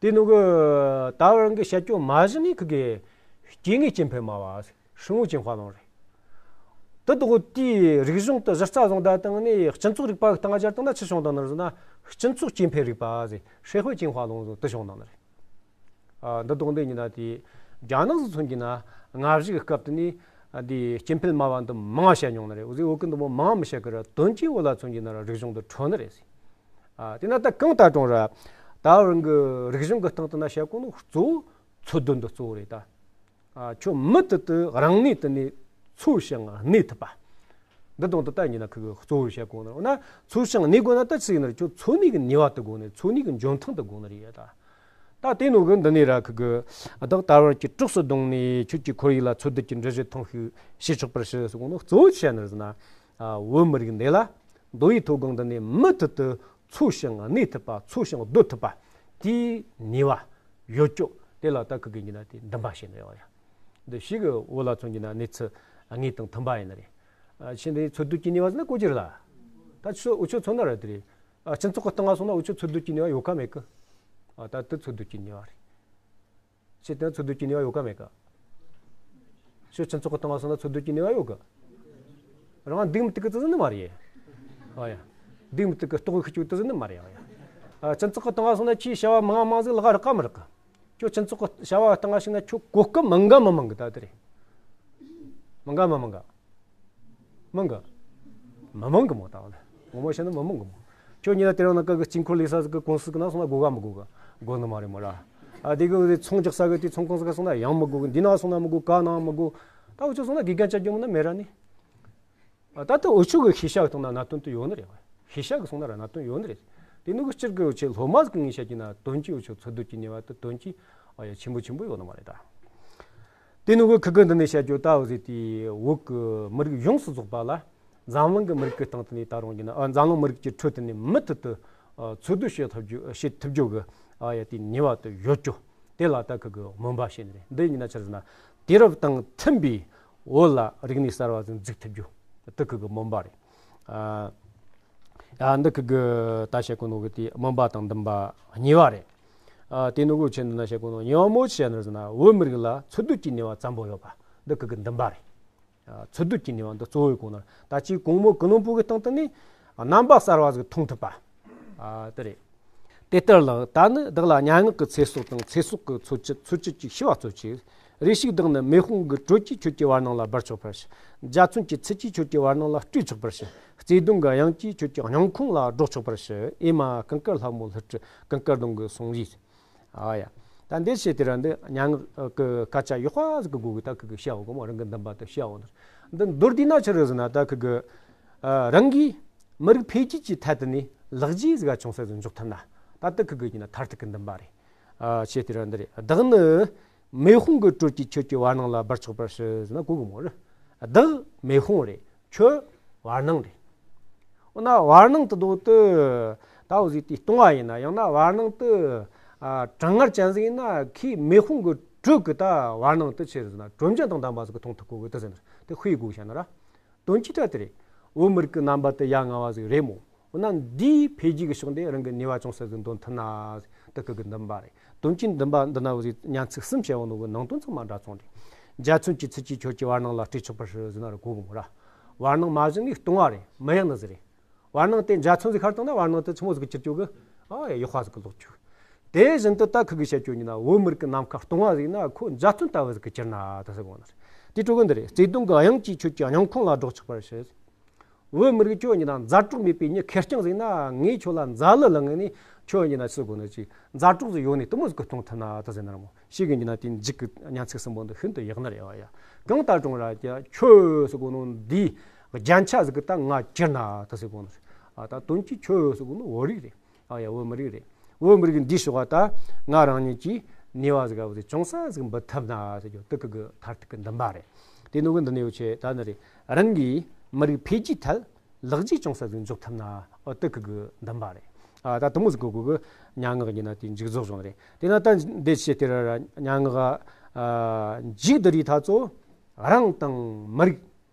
དེ་ནུ་གི་ད་བར་གི་བཤད་རྒྱུ་མ་གཞི་ནས་ཁི་གི་སྐྱེ་དངོས་སྐྱེ་འཕེལ་སྨྲ་བ། 生物进化论 རེད། དེ་དག་དེའི་རིག་གཞུང་དུ་གཞི་རྩ་བཟུང་ད་བཏང་ནས་སྤྱི་ཚོགས་རིག་པ་གི་སྟེང་སྦྱར་བཏང་ན་ཆི་བྱུང་བཏང་ནི་རེད་ཟེར་ན། སྤྱི་ཚོགས་སྐྱེ་འཕེལ་རིག་པ་ཟེར། 社会进化论 ཟེར་དེ་བྱུང་བཏང་ནི་རེད། ཨ། འདི་དག་འདི་ཡིན་ན་དེ་རྒྱ་ནག་ཟིག་མཚོན་གྱི་ན་སྔ་གཞུག་གི་སྐབས་དེ་ནས་འདི་སྐྱེ་འཕེལ་སྨྲ་བ་འདི་མང་བ་བཤད་མྱོང་ནི་རེད། འུ་ཟིག་བོད་གི་འདི་མོ་མང་མི་བཤད་གི་ར། དོན་གྱིས་བོད་ལ་མཚོན་གྱི་ན་ར་རིག་གཞུང་འདི་འཕྲོ་ནི་རེད་ཟེར། ཨ། དེ་ན་ད་གང་ལྟར་རུང་ར་ད་བར་གི་རིག་གཞུང་གི་སྟེང་དུ་ན་བཤད་གོ་ནོ་གཙོ་བོ་འཚོལ་སྡུད་འདི་གཙོ་བོ་རེད་ད། ཨ། ཁྱོད་མུ་མཐུད་དུ་རང་ནུས་དུ་ནས་འཚོ་ཞིང་གནས་ཐུབ་པ། འདི་དང་དུ་ད་ཡིན་ན་ཁི་གི་གཙོ་བོར་བཤད་དགོས་ནི་རེད། འོ་ན་འཚོ་ཞིང་གནས་དགོས་ན་ད་ཅི་ཡིན་ན་རེད། ཁྱོད་འཚོ་གནས་ཀྱི་ནུས་པ་དེ་དགོས་ནི་རེད། འཚོ་གནས་ཀྱི་འཇོན་ཐང་དེ་དགོས་ནི་རེད་ད། ད་དེ་ནོ་གི་འདི་ནས་ར་ཁི་གི་བདག་ད་བར་གྱི་གྲོགས་སུ་བསྡོངས་ནས་ཁྱོད་ཀྱི་ཁོར་ཡུག་ལ་འཚོལ་སྡུད་ཀྱི་འགྲུལ་བཞུད་ཐེངས་ཤིག་བྱེད་ཆོག་པར་ཞུ་ཟེར་གོ་ནོ་གཙོ་བོ་ཆི་ཡིན་ན་རེད་ཟེར་ན། ཨ། བོད་མི་རིགས་འདི་ལ་མདོ་དབུས་མཐོ་སྒང་འདི་ནས་མུ་མཐུད་དུ་འཚོ་ཞིང་གནས་ཐུབ་པ། འཚོ་ཞིང་སྡོད་ཐུབ་པ། དེའི་ནུས་པ་ཡོད་རྒྱུ་དེ་ལ་ད་ཁི་གི་ཡིན་ན་དེ་འདུན་པ་བྱས་ནས་ཡོད་ཡ། འདི་ཞིག་གི་བོད་ལ་མཚོན་གྱི་ན་གནས་ཚུལ་དངོས་དང་མཐུན་པ་ཡིན་ནི་རེད། ཨ། ཕྱི་འདི་འཚོལ་སྡུད་ཀྱི་ནུས་པ་ཟེར་ན་གོ་རྒྱུ་རེད་ལ། ད་ཆོ་འུ་ཆོ་མཚོན་ན་ར་དེ་རེད། ཨ། སྤྱི་ཚོགས་ཀྱི་སྟེང་ང་སོང་ན་འུ་ཆོ་འཚོལ་སྡུད་ཀྱི་ནུས་པ་ཡོད་ག་མེད་གི། ཨ། ད་དེ་འཚོལ་སྡུད་ཀྱི་ནུས་པ་རེད། ཕྱི་དེ་འཚོལ་སྡུད་ཀྱི་ནུས་པ་ཡོད་ག་མེད་གི། ཆོ་སྤྱི་ཚོགས་ཀྱི་སྟེང་ང་སོང་ན་འཚོལ་སྡུད་ཀྱི་ནུས་པ་ཡོད་གི། རང་འདུག་མི་ཐུབ་གི་ཙི་ཙི་ནི་མ་རེད། ཨ་ཡ། འདུག་མི་ཐུབ་གི་ལྟོགས་ཤི་ཅིག་ཙི་ཙི་ནི་མ་རེད། ཨ་ཡ། ཨ། སྤྱི་ཚོགས་ཀྱི་སྟེང་ང་སོང་ན་ཁྱིའི་བྱ་བ་མང་ང་མང་ཟིག་ལག་རག་ག་མི་རག་གི། ཁྱོད་སྤྱི་ཚོགས་ཀྱི་བྱ་བ་སྟེང་ང་ཞིག་ན་ཁྱོད་གོ་སྐབས་མང་ག་མི་མང་གི་ད་དེ་རེད། མང་ག་མི་མང་ག། མང་ག། མི་མང་གི་མོ་ད་བ་ལ། ངོ་མ་བཤད་ན་མི་མང་གི་མོ། ཁྱོད་ཉིན་ལ་དེ་རིང་ནང་གི་དཀྱིལ་འཁོར་ལས་ས་ཟིག་གི་ཀུང་སི་གི་ནང་སོང་ན་དགོས་ག་མི་དགོས་ག། དགོས་ནི་མ་རེད་མོ་ར། ཨ། དེ་གི་ཚོང་རྒྱག་ས་གི་དེ་ཚོང་ཁང་ཟིག་ག་སོང་ན་ཡང་མི་དགོས་གི། འདི་ན་སོང་ན་མི་དགོས། ག་ནང་མི་དགོས། ད་འུ་ཆོ་སོང་ན་དགེ་རྒན་བཅར་རྒྱུ་མིན་ན་མེད་ར་ནི། ཨ། ད་ལྟ་འུ་ཆོ་གི་ཤེས་བྱ་གི་སྟེང་ན་གནད་དོན་དེ་ཡོད་ནི་རེད། ཤེས་བྱ་གི་སོང་ན་ར་གནད་དོན་ཡོད་ནི་རེད། དེ་ནུ་གི་སྤྱིར་གི་འུ་ཆོ་སློབ་མ་ཟིག་གི་ངས་བཤད་ཀྱི་ན་དོན་གྱིས་འུ་ཆོ་འཚོལ་སྡུད་ཀྱི་ནུས་པ་དེ་དོན་གྱིས་ཨ་ཡ་ཆེན་པོ་ཆེན་པོ་ཡོད་ནི་མ་རེད་ད། དེ་ནུ་གི་ཁི་གི་འདི་ནས་བཤད་རྒྱུ་ད་འུ་ཟིག་དེ་བོད་གི་མི་རིགས་ཡོངས་སུ་རྫོགས་པ་ལ་འཛམ་གླིང་གི་མི་རིགས་ཀྱི་སྟེང་དུ་ནས་ད་རུང་གི་ན། ཨ། འཛམ་གླིང་མི་རིགས་ཀྱི་ཁྲོད་དུ་ནས་མུ་མཐུད་དུ་ཨ་འཚོལ་སྡུད་བྱེད་ཐུབ་རྒྱུ། བྱེད་ཐུབ་རྒྱུ་གི་ཨ་ཡ་དེ་ནུས་པ་དེ་ཡོད་རྒྱུ་དེ་ལ་ད་ཁི་གི་སྨོན་པ་བྱས་ནི་རེད། འདི་ཡིན་ན་ཆི་རེད་ཟེར་ན་དུས་རབས་དང་མཐུན་པའི་བོད་ལ་རིག་གནས་གསར་བ་ཟིག་འཛུགས་ཐུབ་རྒྱུ་དེ་ཁི་གི་སྨོན་པ་རེད། ཨ། ཡ། འདི་ཁི་གི་ད་བཤད་གོ་ནོ་གི་དེ་སྨོན་པ་དང་འདུན་པ་གཉིས་པ་རེད། ཨ། དེ་ནུ་གི་ཆེད་འདི་ན་བཤད་གོ་ནོ་གཉིས་པ་མོ་ཆི་ཡིན་ན་རེད་ཟེར་ན་བོད་མི་རིགས་ལ་འཚོལ་སྡུད་ཀྱི་ནུས་པ་བཙན་པོ་ཡོད་པ་འདི་ཁི་གི་འདུན་པ་རེད། ཨ། འཚོལ་སྡུད་ཀྱི་ནུས་པ་འདི་གཙོ་བོ་ཡོད་གོ་ནོ། ད་ཅི་གོང་མོ་ཀུན་སློང་པོ་གི་སྟེང་དུ་ནི་རྣམ་པ་གསར་བ་ཟིག་མཐོང་ཐུབ་པ། ཨ། དེ་རེད། དེ་ལྟར་ལགས། ད་ནི་བདག་ལ་སྙན་ངག་གི་ཚེ་སྲོག་དང་། ཚེ་སྲོག་གི་ཚོད་བཅུད། ཚོད་བཅུད་ཀྱི་ཤེས་པ་འཚོལ་ཅིག། རེ་ཞིག་བདག་ནི་མེ་དཔུང་གི་དྲོད་ཀྱིས་ཁྱོད་ཀྱི་བར་སྣང་ལ་སྦར་ཆོག་པར་ཞུ། འཇའ་ཚོན་གྱི་ཚིག་གིས་ཁྱོད་ཀྱི་བར་སྣང་ལ་སྤྲས་ཆོག་པར་ཞུ། བརྩེ་གདུང་གི་དབྱངས་ཀྱིས་ཁྱོད་ཀྱི་སྙིང་ཁོང་ལ་སྒྲོག་ཆོག་པར་ཞུ། ཨེ་མ་ཀུན་དཀར་ལྷ་མོ་ལྷུ་སྤྲུལ། ཀུན་དཀར་གདོང་གི་གསུང་རིས། ཨ་ཡ། ད་འདི་བཤད་དེ་ར་འདི་སྙན་ངག་གི་སྐད་ཆ་ཡག་པ་ཟིག་གི་སྒོ་གི་ད་ཁི་གི་བཤད་འོ་གི་མོ། རང་གི་འདུན་པ་དེ་བཤད་འོ་ནི། འདི་མདོར་བསྡུས་ན་ཆི་རེད་ཟེར་ན་ད་ཁི་གི། ཨ། རང་གིས་མི་རིགས་འཕེལ་རྒྱས་ཀྱི་ཐད་དུ་ནས་ལེགས་སྐྱེས་ཟིག་ག་བྱུང་ས་ཟིག་འཇོག་ཐུབ་ན་ད་དེ་ཁི་གི་ཡིན་ན་མཐར་ཐུག་གི་འདུན་པ་རེད། ཨ། བཤད་དེ་ར་འདི་རེད། བདག་ནི་མེ་དཔུང་གི་དྲོད་ཀྱིས་ཁྱོད་ཀྱི་བར་སྣང་ལ་སྦར་ཆོག་པར་ཞུ་ཟེར་ན་གོ་གི་མོ་རེད། བདག་མེ་དཔུང་རེད། ཁྱོད་བར་སྣང་རེད། འོ་ན་བར་སྣང་དེ་དོ་དེ་ད་འུ་ཟིག་དེ་སྟོང་བ་ཡིན་ན། ཡང་ན་བར་སྣང་དེ་ཨ་གྲང་ངར་ཅན་ཟིག་ཡིན་ན། ཁོས་མེ་དཔུང་གི་དྲོད་ཀྱིས་ད་བར་སྣང་དེ་ཆི་རེད་ཟེར་ན་དྲོད་འཇམ་དང་ལྡན་པ་ཟིག་གི་མཐོང་ཐུབ་གོ་གི་དེ་ཟེར་ན་དེ་དཔེ་གོ་བྱ་ན་ར། དོན་གྱིས་ད་དེ་རེད། བོད་མི་རིགས་ཀྱི་རྣམ་པ་དེ་ཡ་ང་བ་ཟིག་རེད་མོ། འོ་ན་འདིའི་འཕེལ་རྒྱས་ཀྱི་ཕྱོགས་འདི་རང་གི་ནུས་པ་ཅུང་ཟད་ཟིག་འདོན་ཐུབ་ན་དེ་ཁི་གི་འདུན་པ་རེད། དོན་གྱིས་འདུན་པ་འདི་ན་འུ་ཟིག་སྙན་ཚིག་གསུམ་བཤད་འོ་ནོ་གི་ནང་དོན་ཚང་མ་འདྲ་མཚུངས་རེད། འཇའ་ཚོན་གྱི་ཚིག་གིས་ཁྱོད་ཀྱི་བར་སྣང་ལ་སྤྲས་ཆོག་པར་ཞུ་ཟེར་ན་ར་གོ་གི་མོ་ར། བར་སྣང་མ་བཞག་ནས་སྟོང་བ་རེད། མི་ཡག་ནི་ཟིག་རེད། བར་སྣང་དེ་འཇའ་ཚོན་ཟིག་ཤར་བཏང་ན་བར་སྣང་དེ་ཆི་མོ་ཟིག་གི་གྱུར་འགྱོ་གི། ཨ་ཡ། ཡག་པ་ཟིག་གི་ལོག་འགྱོ་གི། དེ་བཞིན་དུ་ད་ཁི་གི་བཤད་རྒྱུ་ཡིན་ན་བོད་མི་རིགས་ཀྱི་ནམ་མཁའ་སྟོང་བ་ཟིག་ཡིན་ན་ཁོ་འཇའ་ཚོན་ལྟ་བུ་ཟིག་གི་གྱུར་ན་དེ་ཟེར་གོ་ནི་རེད། དེ་དྲུག་གི་འདི་རེད། བརྩེ་གདུང་གི་དབྱངས་ཀྱིས་ཁྱོད་ཀྱི་སྙིང་ཁོང་ལ་སྒྲོག་ཆོག་པར་ཞུ། བོད་མི་རིགས་ཁྱོད་ཡིན་ན་མཛའ་གྲོགས་མེད་པའི་མྱི་ཁེར་རྐྱང་ཟིག་ཡིན་ན། ངས་ཁྱོད་ལ་མཛའ་གླུ་བླངས་ནས་ཁྱོད་ཡིན་ན་ཟེར་གོ་ནི་ཅིག་མཛའ་གྲོགས་ཟིག་ཡོད་ནི་དེ་མོ་ཟིག་གི་མཐོང་ཐུབ་ན་དེ་ཟེར་ན་ར་མོ། ཞིག་གི་ཡིན་ན་དེ་མཇུག་གི་སྙན་ཚིག་གསུམ་པོ་འདི་ཤིན་ཏུ་ཡག་ནི་རེད་བ་ཡ། གང་ལྟར་རུང་ར་ཀྱ་ཁྱོད་ཟེར་གོ་ནོ་འདིའི་རྒྱན་ཆ་ཟིག་གི་ད་ང་གྱུར་ན་དེ་ཟེར་གོ་ནི་རེད། ཨ། ད་དོན་གྱིས་ཁྱོད་ཟེར་གོ་ནོ་བོད་རིགས་རེད། ཨ་ཡ། བོད་མི་རིགས་རེད། བོད་མི་རིགས་འདིའི་ཕྱོགས་ལ་ད་ང་རང་ཉིད་ཀྱིས་ནུས་པ་ཟིག་ག་བོ་ཟིག་ཅུང་ཟད་ཟིག་འབུལ་ཐུབ་ན་ཟེར་རྒྱུ་དེ་ཁི་གི་མཐར་ཐུག་གི་འདུན་པ་རེད། དེ་ནོ་གི་འདི་ནས་ཡོད་ཆེ་ད་ནི་རེད། རང་གིས་མི་རིགས་འཕེལ་རྒྱས་ཐད་ལེགས་སྐྱེས་ཅུང་ཟད་ཟིག་འཇོག་ཐུབ་ན། ཨོ། དེ་ཁི་གི་འདུན་པ་རེད། ཨ། ད་དེ་མོ་ཟིག་གི་སྒོ་གི་སྙན་ངག་ཡིན་ན་དེ་མཇུག་རྫོགས་བྱུང་རེད། དེ་ན་ད་འདི་བཤད་དེ་ར་ར་སྙན་ངག་ག་ཨ་མཇུག་འདི་རིགས་ཐ་ཚོ་རང་དང་མི་རིགས།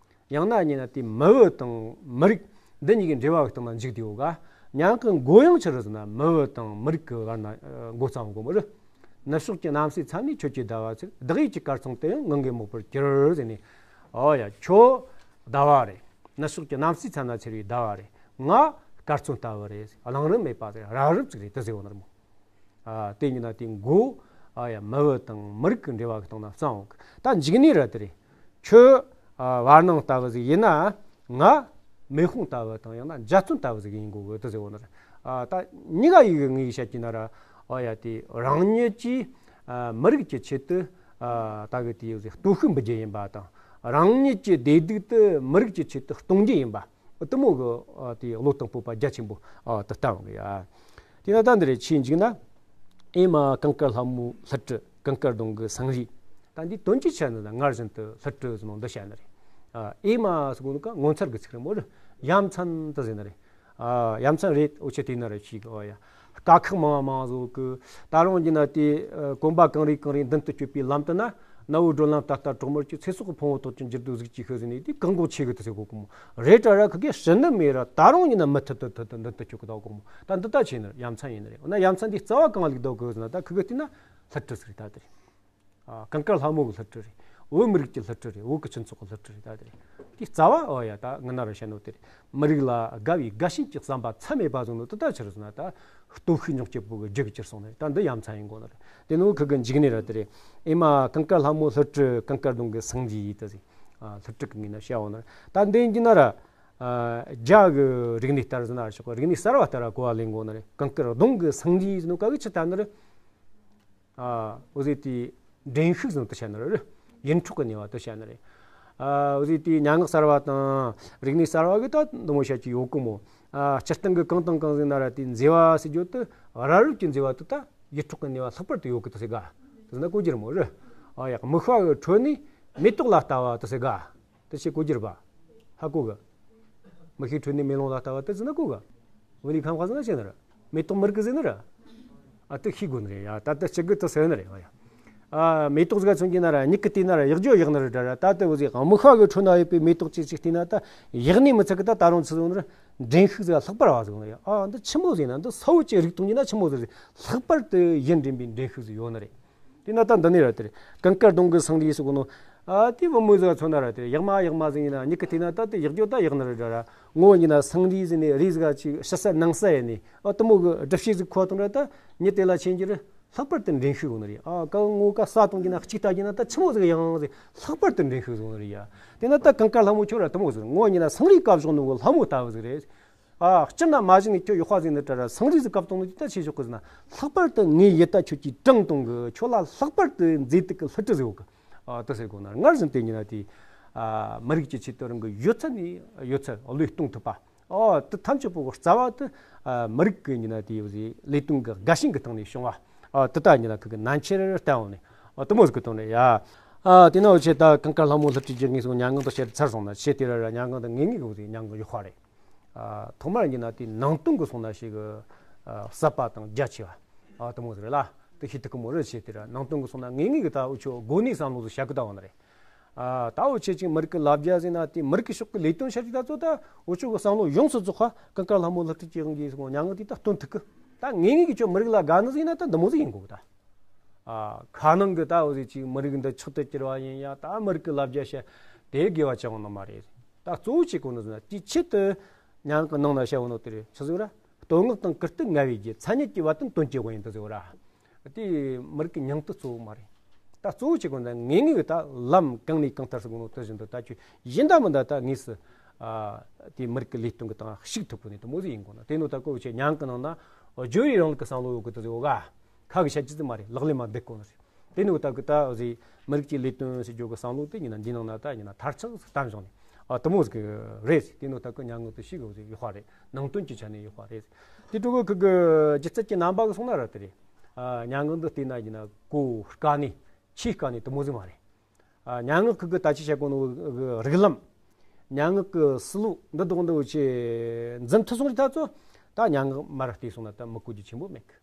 ཡང་ན་ཡིན་ན་དེ་མི་བུ་དང་མི་རིགས་ འདི་གཉིས་ཀྱི་འབྲེལ་བ་གི་སྟེང་ན་འཇུག་བསྡད་ཡོད་ག། ཉང་གི་མགོ་ཡང་ཆི་རེད་ཟེར་ན་མི་བུ་དང་མི་རིགས་ཀྱི་བར་ན་ཨ་མགོ་རྩ་བ་མགོ་མོ་རེད། ནུབ་ཕྱོགས་ཀྱི་གནམ་སའི་མཚམས་ནས་ཁྱོད་ཀྱི་ཟླ་བ་ཚེ། བདག་ཡིད་ཀྱི་གར་ཚང་དུ་ཡང་ངང་གིས་མོག་པར་གྱུར་ཟེར་ནས། ཨོ་ཡ་ཁྱོད་ཟླ་བ་རེད། ནུབ་ཕྱོགས་ཀྱི་གནམ་སའི་མཚམས་ན་འཚེར་བའི་ཟླ་བ་རེད། ང་གར་ཚོན་ལྟ་བུ་རེད། གླེང་རིན་མེད་པ་རེད། རབ་རིབ་ཅིག་རེད་དེ་ཟེར་བ་ནི་རེད་མོ། ཨ་དེ་ཡིན་ན་དེ་མགོ་ཨ་ཡ་མི་བུ་དང་མི་རིགས་ཀྱི་འབྲེལ་བ་གི་སྟེང་ན་བསམ་འོང་གི། ད་འཇིག་ནས་ར་དེ་རེད། ཁྱོད་ཨ་བར་སྣང་ལྟ་བུ་ཟིག་ཡིན་ན། ང་མེ་དཔུང་ལྟ་བུ་དང་ཡང་ན་འཇའ་ཚོན་ལྟ་བུ་ཟིག་ཡིན་དགོས་གི་དེ་ཟེར་བ་ནི་རེད། ཨ་ད་གཉིས་ཀ་ཡི་གི་ངེས་བཤད་ཀྱི་ན་ར། ཨ་ཡ་དེ་རང་ཉིད་ཀྱིས་ཨ་མི་རིགས་ཀྱི་ཆེད་དུ་ཨ་ད་གི་དེ་ཡོད་ཟིག་སྟོབས་ཤུགས་འབུལ་རྒྱུ་ཡིན་པ་དང་། རང་ཉིད་ཀྱི་བདེ་སྡུག་དེ་མི་རིགས་ཀྱི་ཆེད་དུ་གཏོང་རྒྱུ་ཡིན་པ། དེ་མོ་གི་ཨ་དེ་བློ་དང་སྤོབས་པ་རྒྱ་ཆེན་པོ་ཨ་དེ་ལྟ་བ་གི་ཡ། དེ་ན་ད་འདི་རེད། ཆེས་འཇིག་ན། ཨེ་མ་གངས་དཀར་ལྷ་མོའི་ལྷུ་བྲི། གངས་དཀར་གདོང་གི་སེང་རིས། ད་འདི་དོན་གྱི་ཆ་ནི་ལ་སྔར་བཞིན་དུ་ལྷུ་བྲི་ཟེར་ནོ་འདི་བཤད་ནི་རེད། ཨ་ཨེ་མ་ཟེར་གོ་ནོ་ཀ་ངོ་མཚར་གི་ཚིག་རེད་མོ་རེད། ཡ་མཚན་དུ་ཟེར་ནི་རེད། ཨ་ཡ་མཚན་རེད། འུ་ཆོ་དེ་ན་རེ་ཤིག་ཨོ་ཡ། དཀའ་ཁག་མང་བ་མང་བཟོ་གི། ད་རུང་གྱི་ན་དེ་ཨ་གོམ་པ་གང་རེ་གང་རེ་མདུན་དུ་སྐྱོད་པའི་ལམ་དུ་ན། གནའ་བོའི་བགྲོད་ལམ་ད་ལྟ་གྲོག་མོར་གྱི་ཚེ་སྲོག་གི་ཕུང་བོ་ཐོག་ཀྱི་འགྱུར་རྡོ་གཟུགས་ཀྱི་ཤུལ་ཟིན་ནས་དེ་གང་གོ་ཆེ་གི་དུ་ཟེར་གོ་གི་མོ། རེད་དྲ་ར་ཁི་གེ་ཧྲི་ནི་མེད་ར། ད་རུང་ཡིན་ན་མུ་མཐུད་དུ་མཐུད་དུ་མདུན་དུ་སྐྱོད་གི་ད་གོ་མོ། ད་འདི་ལྟ་བྱས་ནི་ཡ་མཚན་ཡིན་ནི་རེད། འོ་ན་ཡ་མཚན་འདི་རྩ་བ་གང་ལུགས་ལྡོག་གི་ཟེར་ན། ད་ཁི་གེ་བལྟས་ན་ལྷུ་བྲི་ཟིག་རེད་ད་དེ་རེད། ཨ་གངས་དཀར་ལྷ་མོ་གི་ལྷུ་བྲི་རེད། བོད་མི་རིགས་ཀྱི་ལྷུ་བྲི་རེད། བོད་ཀྱི་སྤྱི་ཚོགས་ཀྱི་ལྷུ་བྲི་རེད་ད་དེ་རེད། དེ་རྩ་བ་ཨོ་ཡ་ད་ང་ན་ར་བཤད་ནོ་དེ་རེད། མི་རིགས་ལ་དགའ་བའི་དགའ་ཞེན་གྱི་བསམ་པ་མཚམས་མེད་པ་བཟུང་ནོ་དེ་ད་ཆི་རེད་ཟེར་ན། ད་སྟོབས་ཤུགས་འཇོག་སྤྱད་པོ་གི་རྒྱུ་གི་གྱུར་སོང་ནི་རེད། ད་འདི་ཡ་མཚན་ཡིན་དགོ་ནི་རེད། དེ་ནོ་ཁི་གེ་འཇིག་ནི་ར་དེ་རེད། ཨེ་མ་གངས་དཀར་ལྷ་མོའི་ལྷུ་བྲི། གངས་དཀར་གདོང་གི་སེང་རིས་ཡིན་ད་ཟེར། ཨ་ལྷུ་བྲི་གི་ངོས་ན་བཤད་འོང་ནི་རེད། ད་འདི་ཡིན་གྱི་ན་ར། ཨ་རྒྱ་གི་རིག་གནས་ལྟར་ཟེར་ན་ཆོག་གི། རིག་གནས་གསར་བ་ལྟར་གོ་བ་ལེན་དགོ་ནི་རེད། གངས་དཀར་གདོང་གི་སེང་རིས་ཟེར་ནོ་ཀ་གི་ཆི་ལྟ་ནི་རེད། ཨ་འོ་ཟེ་དེ་འགྲན་ཤུགས་ཟེར་ནོ་དེ་བཤད་ནི་རེད། ཡིད་འཕྲོག་གི་ནུས་པ་དེ་བཤད་ནི་རེད། ཨ་འོ་ཟེ་དེ་མྱ་ངན་གསར་བ་དང་རིག་གནས་གསར་བ་གི་ད་འདི་མོ་བཤད་ཀྱི་ཡོད་གི་མོ། ཨ་སྤྱིར་བཏང་གི་གང་དང་གང་ཟེར་ན་ར། དེ་མཛེས་པ་ཟེར་རྒྱུ་དེ་རབ་རིབ་ཀྱི་མཛེས་པ་དེ་ད་ཡིད་འཕྲོག་གི་ནུས་པ་ལྷག་པར་དུ་ཡོད་གི་དེ་ཟེར་ག་དེ་ཟེར་ན་གོ་རྒྱུ་རེད་མོ་རེད། ཨ་ཡ་མིག་དཔའ་གི་ཁྲོད་ནས་མེ་ཏོག་ལ་ལྟ་བ་དེ་ཟེར་ག་དེ་ཆེ་གོ་རྒྱུ་རེད་པ། ཧ་གོ་གི། མིག་ཤེས་ཁྲོད་ནས་མེ་ལོང་ལ་ལྟ་བ་དེ་ཟེར་ན་གོ་གི། བོད་ལི་ཁམས་ཁ་ཟེར་ན་ཆེ་ནི་ར། མེ་ཏོག་མི་རིགས་ཟེར་ནི་ར། ཨ་དེ་ཤེས་དགོས་ནི་རེད་ཡ། ད་ལྟ་གཅིག་གི་དེ་ཟེར་ནི་རེད་ཨ་ཡ། ཨ་མེ་ཏོག་ཟིག་མཚོན་གྱི་ན་ར། མྱིག་གི་བལྟས་ན་ར་ཡག་རྒྱུ་ཡག་ནི་རེད་དྲ་ར། ད་དེ་བོ་ཟིག་མིག་ཤ་གི་ཁྲོད་ན་ཡོད་པའི་མེ་ཏོག་ཅིག་ཅིག་བལྟས་ན་ད་ཡག་ནི་མི་ཚད་གི། ད་ད་རུང་ཚི་ཟེར་ནི་ར། འགྲན་ཤུགས་ཟིག་ལྷག་པར་བ་ཟིག་ནི་རེད། ཨ་འདི་ཆི་མོ་ཟིག་ན། འདི་ས་བོ་ཅིག་རིག་གཏོང་གྱི་ན་ཆི་མོ་ཟིག་རེད། ལྷག་པར་དུ་ཡིད་འདྲེན་པའི་འགྲན་ཤུགས་ཟིག་ཡོད་ནི་རེད། དེ་ན་ད་འདི་ནས་ར་དེ་རེད། གངས་དཀར་གདོང་གི་སེང་རིས་ཟེར་གོ་ནོ། ཨ་དེ་བུ་མོ་ཟིག་མཚོན་ན་ར་དེ་རེད། ཡག་མ་ཡག་མ་ཟིག་ཡིན་ན་མྱིག་གི་བལྟས་ན་ད་དེ་ཡག་རྒྱུ་ད་ཡག་ནི་རེད་དྲ་ར། ངོ་བོ་ཡིན་ན་སེང་རིས་ཟིག་ནས་རིས་ཟིག་ཅིག་ཕྱི་ས་ནང་ས་ཡིན་ནི། ཨ་དེ་མོ་གི་སྒྲུབ་བྱེད་ཟིག་ཁོ་དང་ར། ད་མྱི་དེ་ལ་མཁྱེན་རྒྱུ་རེད། ལྷག་པར་དུ་འགྲན་ཤུགས་ཡོད་ནི་རེད། ཨ་ཀ་ངོ་ཀ་ས་དང་གྱི་ན་གཅིག་ལྟ་གྱི་ན་ད་ཆི་མོ་ཟིག་ཡང་ཟིག་ལྷག་པར་དུ་འགྲན་ཤུགས་ཡོད་ནི་རེད་ཡ། དེ་ན་ད་གངས་དཀར་ལྷ་མོ་ཁྱོད་ར་དེ་མོ་ཟིག་ངོ་བོ་ཡིན་ན་སེང་རིས་བཀབ་བཞག་ནོ་གི་ལྷ་མོ་ལྟ་བུ་ཟིག་རེད། ཨ་སྤྱིར་ན་མ་གཞི་ནས་ཁྱོད་ཡག་པ་ཟིག་ནི་དྲ་ར། སེང་རིས་ཟིག་བཀབ་གཏོང་ནི་ད་ཆེ་ཤོག་གི་ཟེར་ན། ལྷག་པར་དུ་ངའི་ཡིད་ད་ཁྱོད་ཀྱིས་དྲངས་གཏོང་གི། ཁྱོད་ལ་ལྷག་པར་དུ་མཛེས་སྡུག་གི་ལྷུ་བྲི་ཟིག་ཡོད་གི། ཨ་དེ་ཟེར་དགོས་ན། སྔར་བཞིན་དེ་ཡིན་ན་དེ་ཨ་མི་རིགས་ཀྱི་ཆེད་དུ་རང་གི་ཡོད་ཚད་ནས་ཡོད་ཚད་བློས་གཏོང་ཐུབ་པ། ཨོ་དེ་ཐམས་ཅད་པོ་གི་རྩ་བ་དེ་ཨ་མི་རིགས་ཀྱི་ཡིན་ན་དེ་ཡོད་ཟིག་ལས་དོན་གི་དགའ་ཞེན་གི་སྟེང་ནས་བྱུང་བ། ཨ་དེ་ད་ཡིན་ན་ཁི་གི་ནན་ཆེར་བལྟ་འོང་ནས། ཨ་དེ་མོ་ཟིག་གི་སྟེང་ནས་ཡ། ཨ་དེ་ན་འུ་ཆོ་ད་གངས་དཀར་ལྷ་མོ་ལྷུ་བྲིས་ཀྱི་ངེས་སོང་མྱ་ངན་དང་བཤད་ཚར་སོང་ན། ཆེ་དེ་ར་ར་མྱ་ངན་དང་ངེས་ངེས་གི་ཡོད་ཟིག་མྱ་ངན་ཡོད་པ་རེད། ཨ་ཐོག་མར་ཡིན་ན་དེ་ནང་དོན་གི་སོང་ན་ཞིག་གི་ཨ་ཟབ་པ་དང་རྒྱ་ཆེ་བ། ཨ་དེ་མོ་ཟིག་རེད་ལ། དེ་ཤེས་ཐུབ་གི་མོ་རེད། ཆེ་དེ་ར་ནང་དོན་གི་སོང་ན་ངེས་ངེས་གི་ད་འུ་ཆོ་སྒོ་ནས་བསམ་བློ་ཟིག་བྱ་གི་ད་འོང་ནི་རེད། ཨ་ད་འུ་ཆོ་ཅིག་མི་རིགས་ཀྱི་ལ་རྒྱ་ཟེར་ན་དེ་མི་རིགས་ཀྱི་ཕྱོགས་ཀྱི་ལས་དོན་བྱ་རྒྱུ་ད་ཚོ་ད་འུ་ཆོ་གི་བསམ་བློ་ཡོངས་སུ་རྫོགས་པ་གངས་དཀར་ལྷ་མོ་ལྷུ་བྲིས་ཀྱི་དབང་གིས་སོང་མྱ་ངན་དེ་ད་སྟོན་ཐུབ་གི། ད་ངེས་ངེས་ཀྱི་ཁྱོད་མི་རིགས་ལ་དགའ་ནི་ཟིག་ཡིན་ན་ད་འདི་མོ་ཟིག་ཡིན་དགོས་གི་ད། ཨ་ཁ་ནང་གི་ད་འུ་ཟིག་ཅིག་མི་རིགས་འདི་མཆོག་ཏུ་གྱུར་པ་ཡིན་ཡ། ད་མི་རིགས་ཀྱི་ལ་རྒྱ་བྱ་དེ་དགེ་བ་ཅང་ཡོད་ནི་མ་རེད། ད་གཙོ་བོ་ཅིག་གོ་ནི་ཟེར་ན་དེའི་ཆེད་དུ་མྱ་ངན་གྱི་ནང་ན་བཤད་འོ་ནོ་དེ་རེད། ཆི་ཟིག་ར། བསྟོད་བསྔགས་དང་བཀུར་སྟི་ངལ་བའི་རྒྱུ། མཚན་ཉིད་ཀྱི་བ་དན་དོན་གྱི་དབང་ཡིན་དུ་ཟེར་བ་ར། དེ་མི་རིགས་ཀྱི་སྙིང་དོན་གཙོ་བོ་མ་རེད། ད་གཙོ་བོ་ཅིག་གོ་ན་ངེས་ངེས་ཀྱི་ད་ལམ་གང་ནས་གང་ལྟར་ཟེར་གོ་ནོ་དེ་བཞིན་དུ་ད་ཁྱོད་ཡིན་ད་མིན་ད་ད་དངོས་སུ་ཨ་དེ་མི་རིགས་ཀྱི་ལས་དོན་གྱི་སྟེང་ཞུགས་ཐུབ་གོ་ནི་དེ་མོ་ཟིག་ཡིན་དགོས་ན། དེ་ནོ་ད་ཀོ་བོ་ཆེ་མྱ་ངན་གྱི་ནང་ན་བརྗོད་པའི་རིང་ལུགས་ཀྱི་བསམ་བློ་ཡོད་གི་དུ་ཟེར་བ་ག་ཁ་གི་བཤད་རྒྱུ་ཟིག་མ་རེད། ལག་ལེན་མ་འདེབས་གོ་ནི་རེད། དེ་ནོ་ད་ཀི་ད་ཟིག་མི་རིགས་ཀྱི་ལས་དོན་ཟེར་རྒྱུ་གི་བསམ་བློ་དེ་ཡིན་ན་འདི་ནང་ན་ད་ཡིན་ན་མཐར་ཆགས་སུ་བསྟན་བྱུང་ནས། ཨ་དེ་མོ་ཟིག་རེད། དེ་ནོ་ད་ཀི་མྱ་ངན་དུ་ཞིག་གི་ཟིག་ཡོད་པ་རེད། ནང་དོན་གྱི་ཆ་ནས་ཡོད་པ་རེད། དེ་ཕྲུ་གུ་ཁི་གི་སྒྱུ་རྩལ་གྱི་རྣམ་པ་གི་སོང་ན་ར་དེ་རེད། ཨ་མྱ་ངན་དུ་བལྟས་ན་ཡིན་ན་གོ་དཀའ་ནི་ཆེས་དཀའ་ནི་དེ་མོ་ཟིག་མ་རེད། ཨ་མྱ་ངན་ཁི་གི་ད་ཅི་བྱ་གོ་ནོ་གི་རིགས་ལམ། མྱ་ངན་གི་ཟིག་ལོ་འདི་དོག་འདི་འུ་ཆེ་འཛིན་ཐུབ་སོང་རེད། ད་ཚོ་ད་མྱ་ངན་མར་བལྟས་སོང་ན་ད་མི་གོ་རྒྱུ་ཆེན་པོ་མེད་གི།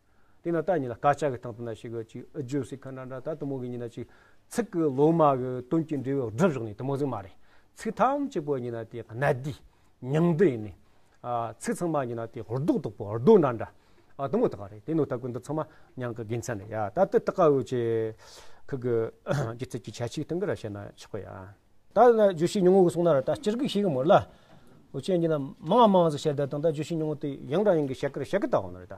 དེ་ན་ད་ཉིན་ལ་སྐད་ཆ་གི་སྟེང་དུ་ན་ཞིག་གི་ཅིག་ཨུ་རྒྱུ་ཟེར་ཁ་འདྲ་འདྲ་ད་དེ་མོ་གི་ཉིན་ན་ཅིག་ཚིག་གི་ལོ་མ་གི་དོན་གྱི་འབྲས་བུ་སྒྲུབ་བཞག་ནས་དེ་མོ་ཟིག་མ་རེད། ཚིག་ཐམས་ཅད་པོ་ཉིན་ན་དེ་གནད་བསྡུས་མྱིང་བསྡུས་ཡིན་ནས། ཨ་ཚིག་ཚང་མ་ཡིན་ན་དེ་རྡོག་རྡོག་པོ་རྡོ་འདྲ་འདྲ། ཨ་དུ་མོ་ད་ག་རེད། དེ་ནོ་ད་ཀུན་འདི་ཚང་མ་མྱང་གི་དགེ་མཚན་རེད་ཡ། ད་དེ་ད་ག་འུ་ཆེ་ཁུ་གི་སྒྱུ་རྩལ་གྱི་ཁྱད་ཆོས་སྟེང་གི་ར་བཤད་ན་ཆོག་གི་ཡ། ད་ན་བརྗོད་བྱའི་སྙིང་བོ་གི་སོང་ན་ར་ད་སྤྱིར་གི་ཤེས་གི་མོ་ལ། འུ་ཆེ་ཡིན་ན་མང་མང་ཟིག་བཤད་ད་དང་ད་བརྗོད་བྱའི་སྙིང་བོ་དེ་ཡང་ར་ཡང་གི་བཤད་གི་ར་བཤད་གི་ད་འོང་ནི་རེད་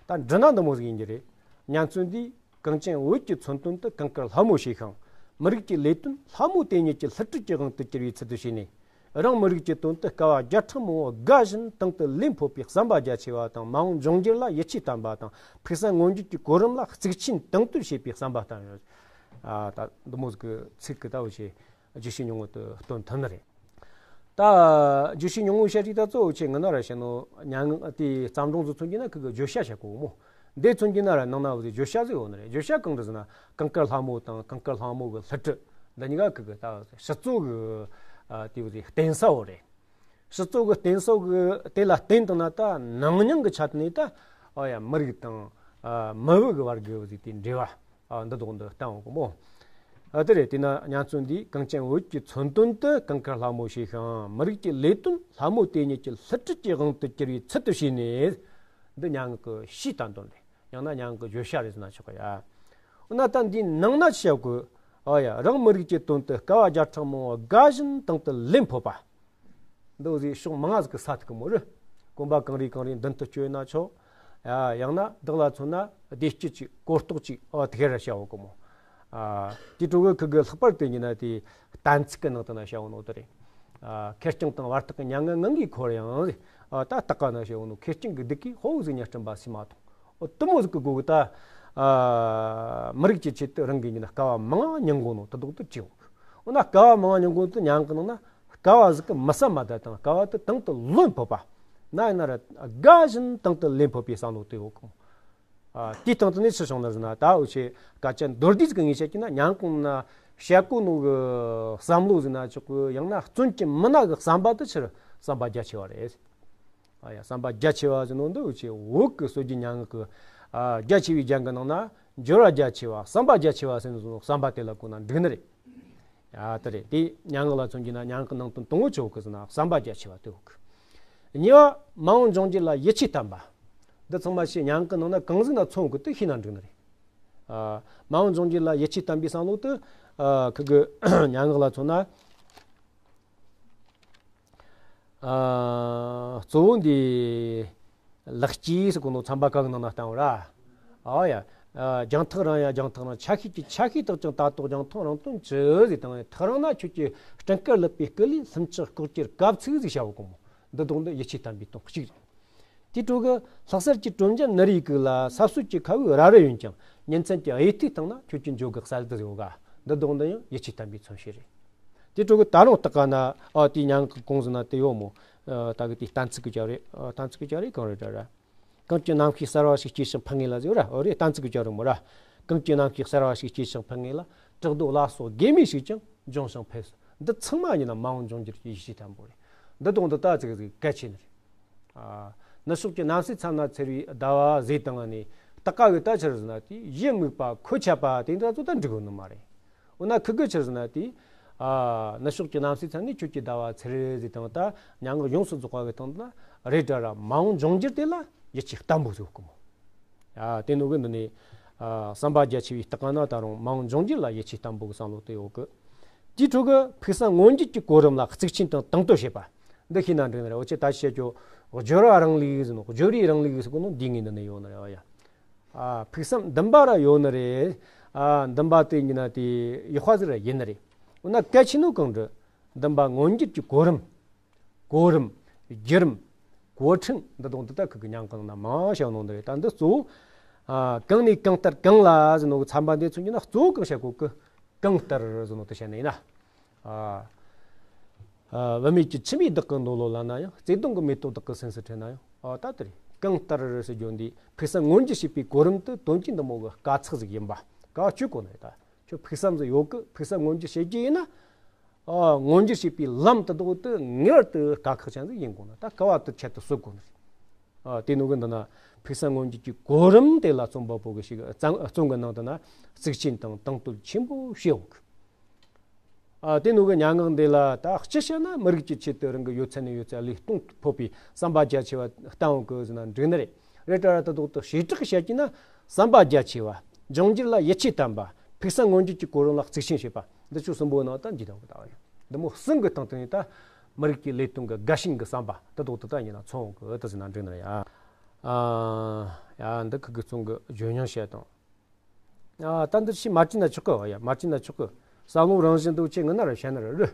ད། ད་འབྲི་ན་འདི་མོ་ཟིག་ཡིན་གྱི་རེད། ཉན་ཚུལ་འདིས། གངས་ཅན་བོད་ཀྱི་མཚོན་དོན་དུ་གངས་དཀར་ལྷ་མོ་ཞེས་ཤིང་། མི་རིགས་ཀྱི་ལས་དོན་ལྷ་མོ་དེ་ཉིད་ཀྱི་བསླུ་བྲིད་ཀྱི་དབང་དུ་གྱུར་བའི་ཚུལ་དུ་བྱས་ནས། རང་མི་རིགས་ཀྱི་དོན་དུ་དཀའ་བ་བརྒྱ་ཕྲག་མང་བོ་དགའ་བཞིན་དང་དུ་ལེན་ཕོད་པའི་བསམ་པ་རྒྱ་ཆེ་བ་དང་། མ་འོངས་འབྱུང་འགྱུར་ལ་ཡིད་ཆེས་བརྟན་པ་དང་། ཕུགས་བསམ་མངོན་འགྱུར་གྱི་གོ་རིམ་ལ་གཙིགས་ཆེན་དང་དུ་བྱེད་པའི་བསམ་པ་བརྟན་ཡོད། ཨ་ད་འདི་མོ་ཟིག་གི་ཚིག་གི་ལྟ་བུ་ཞིག་བརྗོད་བྱའི་སྙིང་བོ་དུ་སྟོན་ཐུབ་ནི་རེད། ད་བརྗོད་བྱའི་སྙིང་བོ་བཤད་རིགས་ད་གཙོ་བོ་ཆེ་ངི་ན་ར་བཤད་ནོ། མྱ་ངན་དེའི་བརྩམས་སྒྲུང་ཚོ་མཚོན་གྱི་ན་ཁི་གི་བརྗོད་བྱ་བཤད་གོ་མོ། འདི་མཚོན་གྱི་ན་ར་ནང་ན་བོ་དེ་བརྗོད་བྱ་ཟིག་ཡོད་ནི་རེད། བརྗོད་བྱ་གང་འདྲ་ཟེར་ན་གངས་དཀར་ལྷ་མོ་དང་གངས་དཀར་ལྷ་མོ་གི་བསླུ་བྲིད། འདི་གཉིས་ཀ་ཁི་གི་ད་སྤྱི་གཙོ་གི་ཨ་དེ་བོ་དེ་རྟེན་ས་བོ་རེད། སྤྱི་གཙོ་གི་རྟེན་ས་གི་དེ་ལ་བརྟེན་དང་ན་ད་ནང་སྙིང་གི་ཆ་དེ་ནས་ད་ཨ་ཡ་མི་རིགས་དང་ཨ་མི་བུ་གི་བར་གི་བོ་དེ་དེ་འབྲེལ་བ། ཨ་འདི་དོག་འདི་བསྟན་འོང་གི་མོ། ཨ་དེ་རེད། དེས་ན་ཉན་ཚུལ་འདིས་གངས་ཅན་བོད་ཀྱི་མཚོན་དོན་དུ་གངས་དཀར་ལྷ་མོ་ཞེས་ཤིང་། མི་རིགས་ཀྱི་ལས་དོན་ལྷ་མོ་དེ་ཉིད་ཀྱི་བསླུ་བྲིད་ཀྱི་དབང་དུ་གྱུར་བའི་ཚུལ་དུ་བྱས་ནས། འདི་མྱ་ངན་གྱི་ཕྱིའི་བསྟན་དོན་རེད། ཡང་ན་མྱ་ངན་གྱི་བརྗོད་བྱ་རེད་ཟེར་ན་ཆོག་གི་ཡ། འོ་ན་ད་འདིའི་ནང་ན་ཆི་ཡོད་གི། ཨ་ཡ་རང་མི་རིགས་ཀྱི་དོན་དུ་དཀའ་བ་བརྒྱ་ཕྲག་མང་བོ་དགའ་བཞིན་དང་དུ་ལེན་ཕོད་པ། འདི་བོ་ཟིག་ཕྱོགས་མང་ང་ཟིག་གི་ས་ཐུག་གི་མོ་རེད། གོམ་པ་གང་རེ་གང་རེ་མདུན་དུ་བསྐྱོད་ན་ཆོག་ཡ། ཡང་ན་བདག་ལ་མཚོན་ན་བདེ་སྐྱིད་ཅིག་གོ་རྟོགས་ཅིག་ཨ་དེ་ག་ར་བྱ་བ་གི་མོ། ཨ་དེ་དྲུག་གི་ཁི་གི་ལྷག་པར་དུ་ཡིན་ན་དེ་གཏན་ཚིགས་ཀྱི་ནང་དུ་ན་བྱ་བ་ནོ་དེ་རེད། ཨ་ཁེར་རྐྱང་དང་བར་ཐག་གི་མྱ་ངན་ངང་གིས་འཁོར་ཡང་ཟེར། ཨ་ད་སྟག་ག་ན་བྱ་བ་ནོ། ཁེར་རྐྱང་གི་སྡུག་གིས་དཔའ་བོ་ཟིག་ཉ་སྐྲན་པ་སྲིད་མ་ཐོང་། འོ་དུ་མོ་ཟིག་གི་སྒོ་གི་ད། ཨ་མི་རིགས་ཀྱི་ཆེད་དུ་རང་གི་ཉིན་དཀའ་བ་མང་མྱོང་གོ་ནོ་དུ་དོག་ཏུ་བྲིའོ། འོ་ན་དཀའ་བ་མང་མྱོང་གོ་དུ་མྱང་གི་ནང་ན་དཀའ་བ་ཟིག་གི་མི་བསམ་མ་ད་དང་དཀའ་བ་དུ་དང་དུ་ལོན་ཕོད་པ། ན་ཡིན་ན་ར་དགའ་བཞིན་དང་དུ་ལེན་ཕོད་པའི་བསམ་བློ་དུ་ཡོད་གོ། ཨ་དེའི་སྟེང་དུ་ནི་ཆི་བྱུང་ན་ཟེར་ན་ད་འུ་ཆེ་སྐད་ཆ་མདོར་བསྡུས་ཟིག་གི་ངས་བཤད་ཀྱི་ན་མྱང་གོང་ན་བཤད་གོ་ནོ་གི་བསམ་བློ་ཟེར་ན་ཆོག་གི། ཡང་ན་བརྩོན་གྱི་མི་ན་གི་བསམ་པ་དུ་ཕྱིར་བསམ་པ་རྒྱ་ཆེ་བ་རེད། ཨ་ཡ་བསམ་པ་རྒྱ་ཆེ་བ་ཟེར་ནོ་འདི་འུ་ཆེ་བོད་ཀྱི་སྲོལ་རྒྱུན་མྱ་ངན་གྱི་ཨ་རྒྱ་ཆེ་བའི་རྒྱན་གྱི་ནང་ན་འབྱོར་བ་རྒྱ་ཆེ་བ་བསམ་པ་རྒྱ་ཆེ་བ་ཟེར་ནོ་བསམ་པ་དེ་ལ་གོ་ན་འགྲིག་ནི་རེད། ཡ་དེ་རེད། དེ་མྱ་ངན་ལ་མཚོན་གྱི་ན་མྱ་ངན་གྱི་ནང་དོན་དང་པོ་ཆེ་བོ་གི་ཟེར་ན་བསམ་པ་རྒྱ་ཆེ་བ་དེ་བོ་གི། གཉིས་པ་མ་འོངས་འབྱུང་འགྱུར་ལ་ཡིད་ཆེས་བརྟན་པ། འདི་ཚང་མ་ཞེས་མྱ་ངན་གྱི་ནང་ན་གང་ཟིག་ན་མཚོན་གི་དེ་ཤེས་ན་འགྲིག་ནི་རེད། ཨ་མ་འོངས་འབྱུང་འགྱུར་ལ་ཡིད་ཆེས་བརྟན་པའི་བསམ་བློ་དེ་ཨ་ཁི་གི་མྱ་ངན་ལ་མཚོན་ན། ཨ་གཙོ་བོ་འདི་ལེགས་སྐྱེས་སུ་གོ་ནོ་ཚན་པ་གང་ནང་ན་བཏང་བ་ར། ཨ་ཡ། ཨ་རྒྱང་ཐག་རིང་ཡ་རྒྱང་ཐག་རིང་། ཆ་ཤས་ཀྱི་ཆ་ཤས་དག་ཀྱང་ད་རྟོགས་རྒྱང་ཐག་རིང་དོན་ཅི་ཟིག་དང་། ཐག་རིང་ན་ཁྱོད་ཀྱི་སྤྲིན་དཀར་ལུད་པའི་སྐུ་ལས་ལྷུན་ཆགས་ལྐོག་གྱུར་གབ་ཚིག་ཟིག་བྱ་བ་གོ་མོ། འདི་དོག་འདི་ཡིད་ཆེས་བརྟན་པའི་དོན་གཅིག་རེད། དེ་དྲུག་གི་ལྷག་གསར་གྱི་གྲོང་ཁྱེར་ནུ་རིའི་གུག་ལ་ས་སྲོད་ཀྱི་ཁ་བུག་ར་རི་ཡོན་ཀྱང་ཉིན་མཚན་གྱི་གཡུ་ཐིག་སྟེང་ན་ཁྱོད་ཀྱི་འཇོ་གི་གསལ་དུ་ཡོད་ག། འདི་དོག་འདི་ཡང་ཡིད་ཆེས་བརྟན་པའི་མཚོན་བྱེད་རེད། དེ་དྲུག་གི་ད་རུང་སྟག་ག་ན་ཨ་དེའི་མྱ་ངན་གྱི་གོང་ཟིན་ན་དེ་ཡོད་མོ། ཨ་ད་གི་དེའི་གཏན་ཚིགས་ཀྱི་ཅག་རེད། ཨ་གཏན་ཚིགས་ཀྱི་ཅག་རེད་གང་རེད་ད་ར། གངས་ཀྱི་རྣམ་ཤེས་གསར་བ་ཞིག་སྐྱེས་ཤིང་འཕེལ་ངེས་ལ་ཟེར་ར། འོ་རེད། གཏན་ཚིགས་ཀྱི་ཅག་རེད་མོ་ར། གངས་ཀྱི་རྣམ་ཤེས་གསར་བ་ཞིག་སྐྱེས་ཤིང་འཕེལ་ངེས་ལ། བྲག་རྡོ་ལ་སོགས་དགེ་མེད་ཞིག་ཀྱང་འབྱུང་ཞིང་འཕེལ་སོགས། འདི་ཚང་མ་ཡིན་ན་མ་འོངས་འབྱུང་འགྱུར་གྱི་ཡིད་ཆེས་བརྟན་པོ་རེད། འདི་དོག་འདི་ད་ཅིག་ཟིག་གལ་ཆེ་ནི་རེད། ཨ་ནུབ་ཕྱོགས་ཀྱི་གནམ་སའི་མཚམས་ན་འཚེར་བའི་ཟླ་བ་ཟེར་བཏང་ནས་སྟག་ག་གི་ད་ཆི་རེད་ཟེར་ན་དེ་ཡིད་མུག་པ་ཁོད་ཆད་པ་དེ་འདྲ་ཚོ་ད་འགྲིག་གི་ནི་མ་རེད། འོ་ན་ཁི་གི་ཆི་རེད་ཟེར་ན་དེ་ཨ་ནུབ་ཕྱོགས་ཀྱི་གནམ་སའི་མཚམས་ནས་ཁྱོད་ཀྱི་ཟླ་བ་འཚེར་ཟེར་བཏང་ད་མྱ་ངན་ཡོངས་སུ་རྫོགས་པ་གི་སྟེང་དུ་ན་རེད་དྲ་ར། མ་འོངས་འབྱུང་འགྱུར་དེ་ལ་ཡིད་ཆེས་བརྟན་པོ་ཟིག་གོ་མོ། ཨ་དེ་ནོ་གི་འདི་ནས་ཨ་བསམ་པ་རྒྱ་ཆེ་བའི་སྟག་ག་ན་ད་རུང་མ་འོངས་འབྱུང་འགྱུར་ལ་ཡིད་ཆེས་བརྟན་པོ་གི་བསམ་བློ་དེ་ཡོད་གི། དེའི་ཁྲོད་ཀྱི་ཕུགས་བསམ་མངོན་འགྱུར་གྱི་གོ་རིམ་ལ་གཙིགས་ཆེན་དང་དང་དོད་བྱེད་པ། འདི་ཤེས་ན་འགྲིག་ནི་རེད། འོ་ཆེ་ད་བཤད་རྒྱུ། སྦྱོར་བ་རང་ལུགས་ཟེར་ནོ། སྦྱོར་བའི་རང་ལུགས་ཟེར་གོ་ནོ་འདི་ངའི་འདི་ནས་ཡོད་ནི་རེད་བ་ཡ། ཨ་ཕུགས་བསམ་འདུན་པ་ར་ཡོད་ནི་རེད། ཨ་འདུན་པ་དེ་ཡིན་ན་དེ་ཡག་པ་ཟིག་ར་ཡིན་ནི་རེད། འོ་ན་གལ་ཆེ་ནོ་གང་འདྲ། འདུན་པ་མངོན་འགྱུར་གྱི་གོ་རིམ། གོ་རིམ། བརྒྱུད་རིམ། གོ་ཕྲེང་འདི་དང་འདི་དག་ཁུ་གི་མྱང་གང་ན་མང་ཤོས་ནང་འདི་རེད། ད་འདི་གཙོ་བོ། ཨ་གང་ནས་གང་ལྟར་གང་ལ་ཟེར་ནོ་གི་ཚན་པ་འདི་མཚོན་གྱི་ན་གཙོ་བོ་གང་བཤད་གོ་གི། གང་ལྟར་ཟེར་ནོ་དེ་བཤད་ནས་ཡིན་ན། ཨ་ཨ་བུད་མེད་ཀྱི་ཁྱིམ་མིས་བདག་གི་འདོད་བློ་ལ་ན་ཡང་། བརྩེ་གདུང་གི་མེ་ཏོག་བདག་གི་སེམས་སུ་འཕྲད་ན་ཡང་། ཨ་ད་དེ་རེད། གང་ལྟར་ཟེར་རྒྱུ་འདི་ཕུགས་བསམ་མངོན་འགྱུར་བྱེད་པའི་གོ་རིམ་དུ་དོན་གྱི་འདི་མོ་གི་དཀའ་ཚེགས་ཟིག་ཡིན་པ་ག་བཅོས་གོ་ནི་རེད། ད་ཁྱོད་ཕུགས་བསམ་ཟིག་ཡོད་གི། ཕུགས་བསམ་མངོན་འགྱུར་བྱེད་རྒྱུ་ཡིན་ན། ཨ་མངོན་འགྱུར་བྱེད་པའི་ལམ་དུ་ལྡོག་དུས་ངེས་པར་དུ་དཀའ་ཁག་ཅན་ཟིག་ཡིན་དགོས་ན། ད་དཀའ་བ་དུ་ཆེད་དུ་གསོད་དགོས་ནི་རེད། ཨ་དེ་ནོ་གི་འདི་ན་ཕུགས་བསམ་མངོན་འགྱུར་གྱི་གོ་རིམ་དེ་ལ་རྩོམ་པ་པོ་གི་ཞིག་རྩོམ་གི་ནང་དུ་ན་གཙིགས་ཆེན་དང་དང་དོད་ཆེན་པོ་བྱས་འོང་གི། ཨ། དེ་ནོ་གི་སྙན་ངག་འདི་ལ་ད་སྤྱི་བཤད་ན་མི་རིགས་ཀྱི་ཆེད་དུ་རང་གི་ཡོད་ཚད་ནས་ཡོད་ཚད་ལུས་གཏོང་ཕོད་པའི་བསམ་པ་རྒྱ་ཆེ་བ་བསྟན་འོང་གི་ཟེར་ན་འགྲིག་ནི་རེད། རེད་དྲ་ར་ད་དོག་ཏུ་བྱེ་བྲག་བཤད་ཀྱི་ན་བསམ་པ་རྒྱ་ཆེ་བ། འབྱུང་འགྱུར་ལ་ཡིད་ཆེས་བརྟན་པ། ཕུགས་བསམ་མངོན་འགྱུར་གྱི་གོ་རིམ་ལ་གཙིགས་ཆེན་བྱེད་པ། འདི་ཆོ་གསུམ་པོ་ནང་ད་འདི་དང་པོ་ད་བ་ཡིན། འདི་མོ་གསུམ་གི་སྟེང་དུ་ནི་ད་མི་རིགས་ཀྱི་ལས་དོན་གྱི་དགའ་ཞེན་གྱི་བསམ་པ་ད་དོག་ཏུ་ད་ཡིན་ན་མཚོན་འོང་གི་ད་ཟེར་ན་འགྲིག་ནི་རེད། ཨ། ཨ། ཡ། འདི་ཁུ་གི་ཚོང་གི་ཇོ་ཉང་བཤད་དང་། ཨ། ད་འདི་ཕྱི་མ་བྲིས་ན་ཆོག་གི། ཨ། ཡ། མ་བྲིས་ན་ཆོག་གི། བསམ་བློ་རང་བཞིན་དུ་ཆེ་ངི་ན་ར་བཤད་ན་ར་རུ།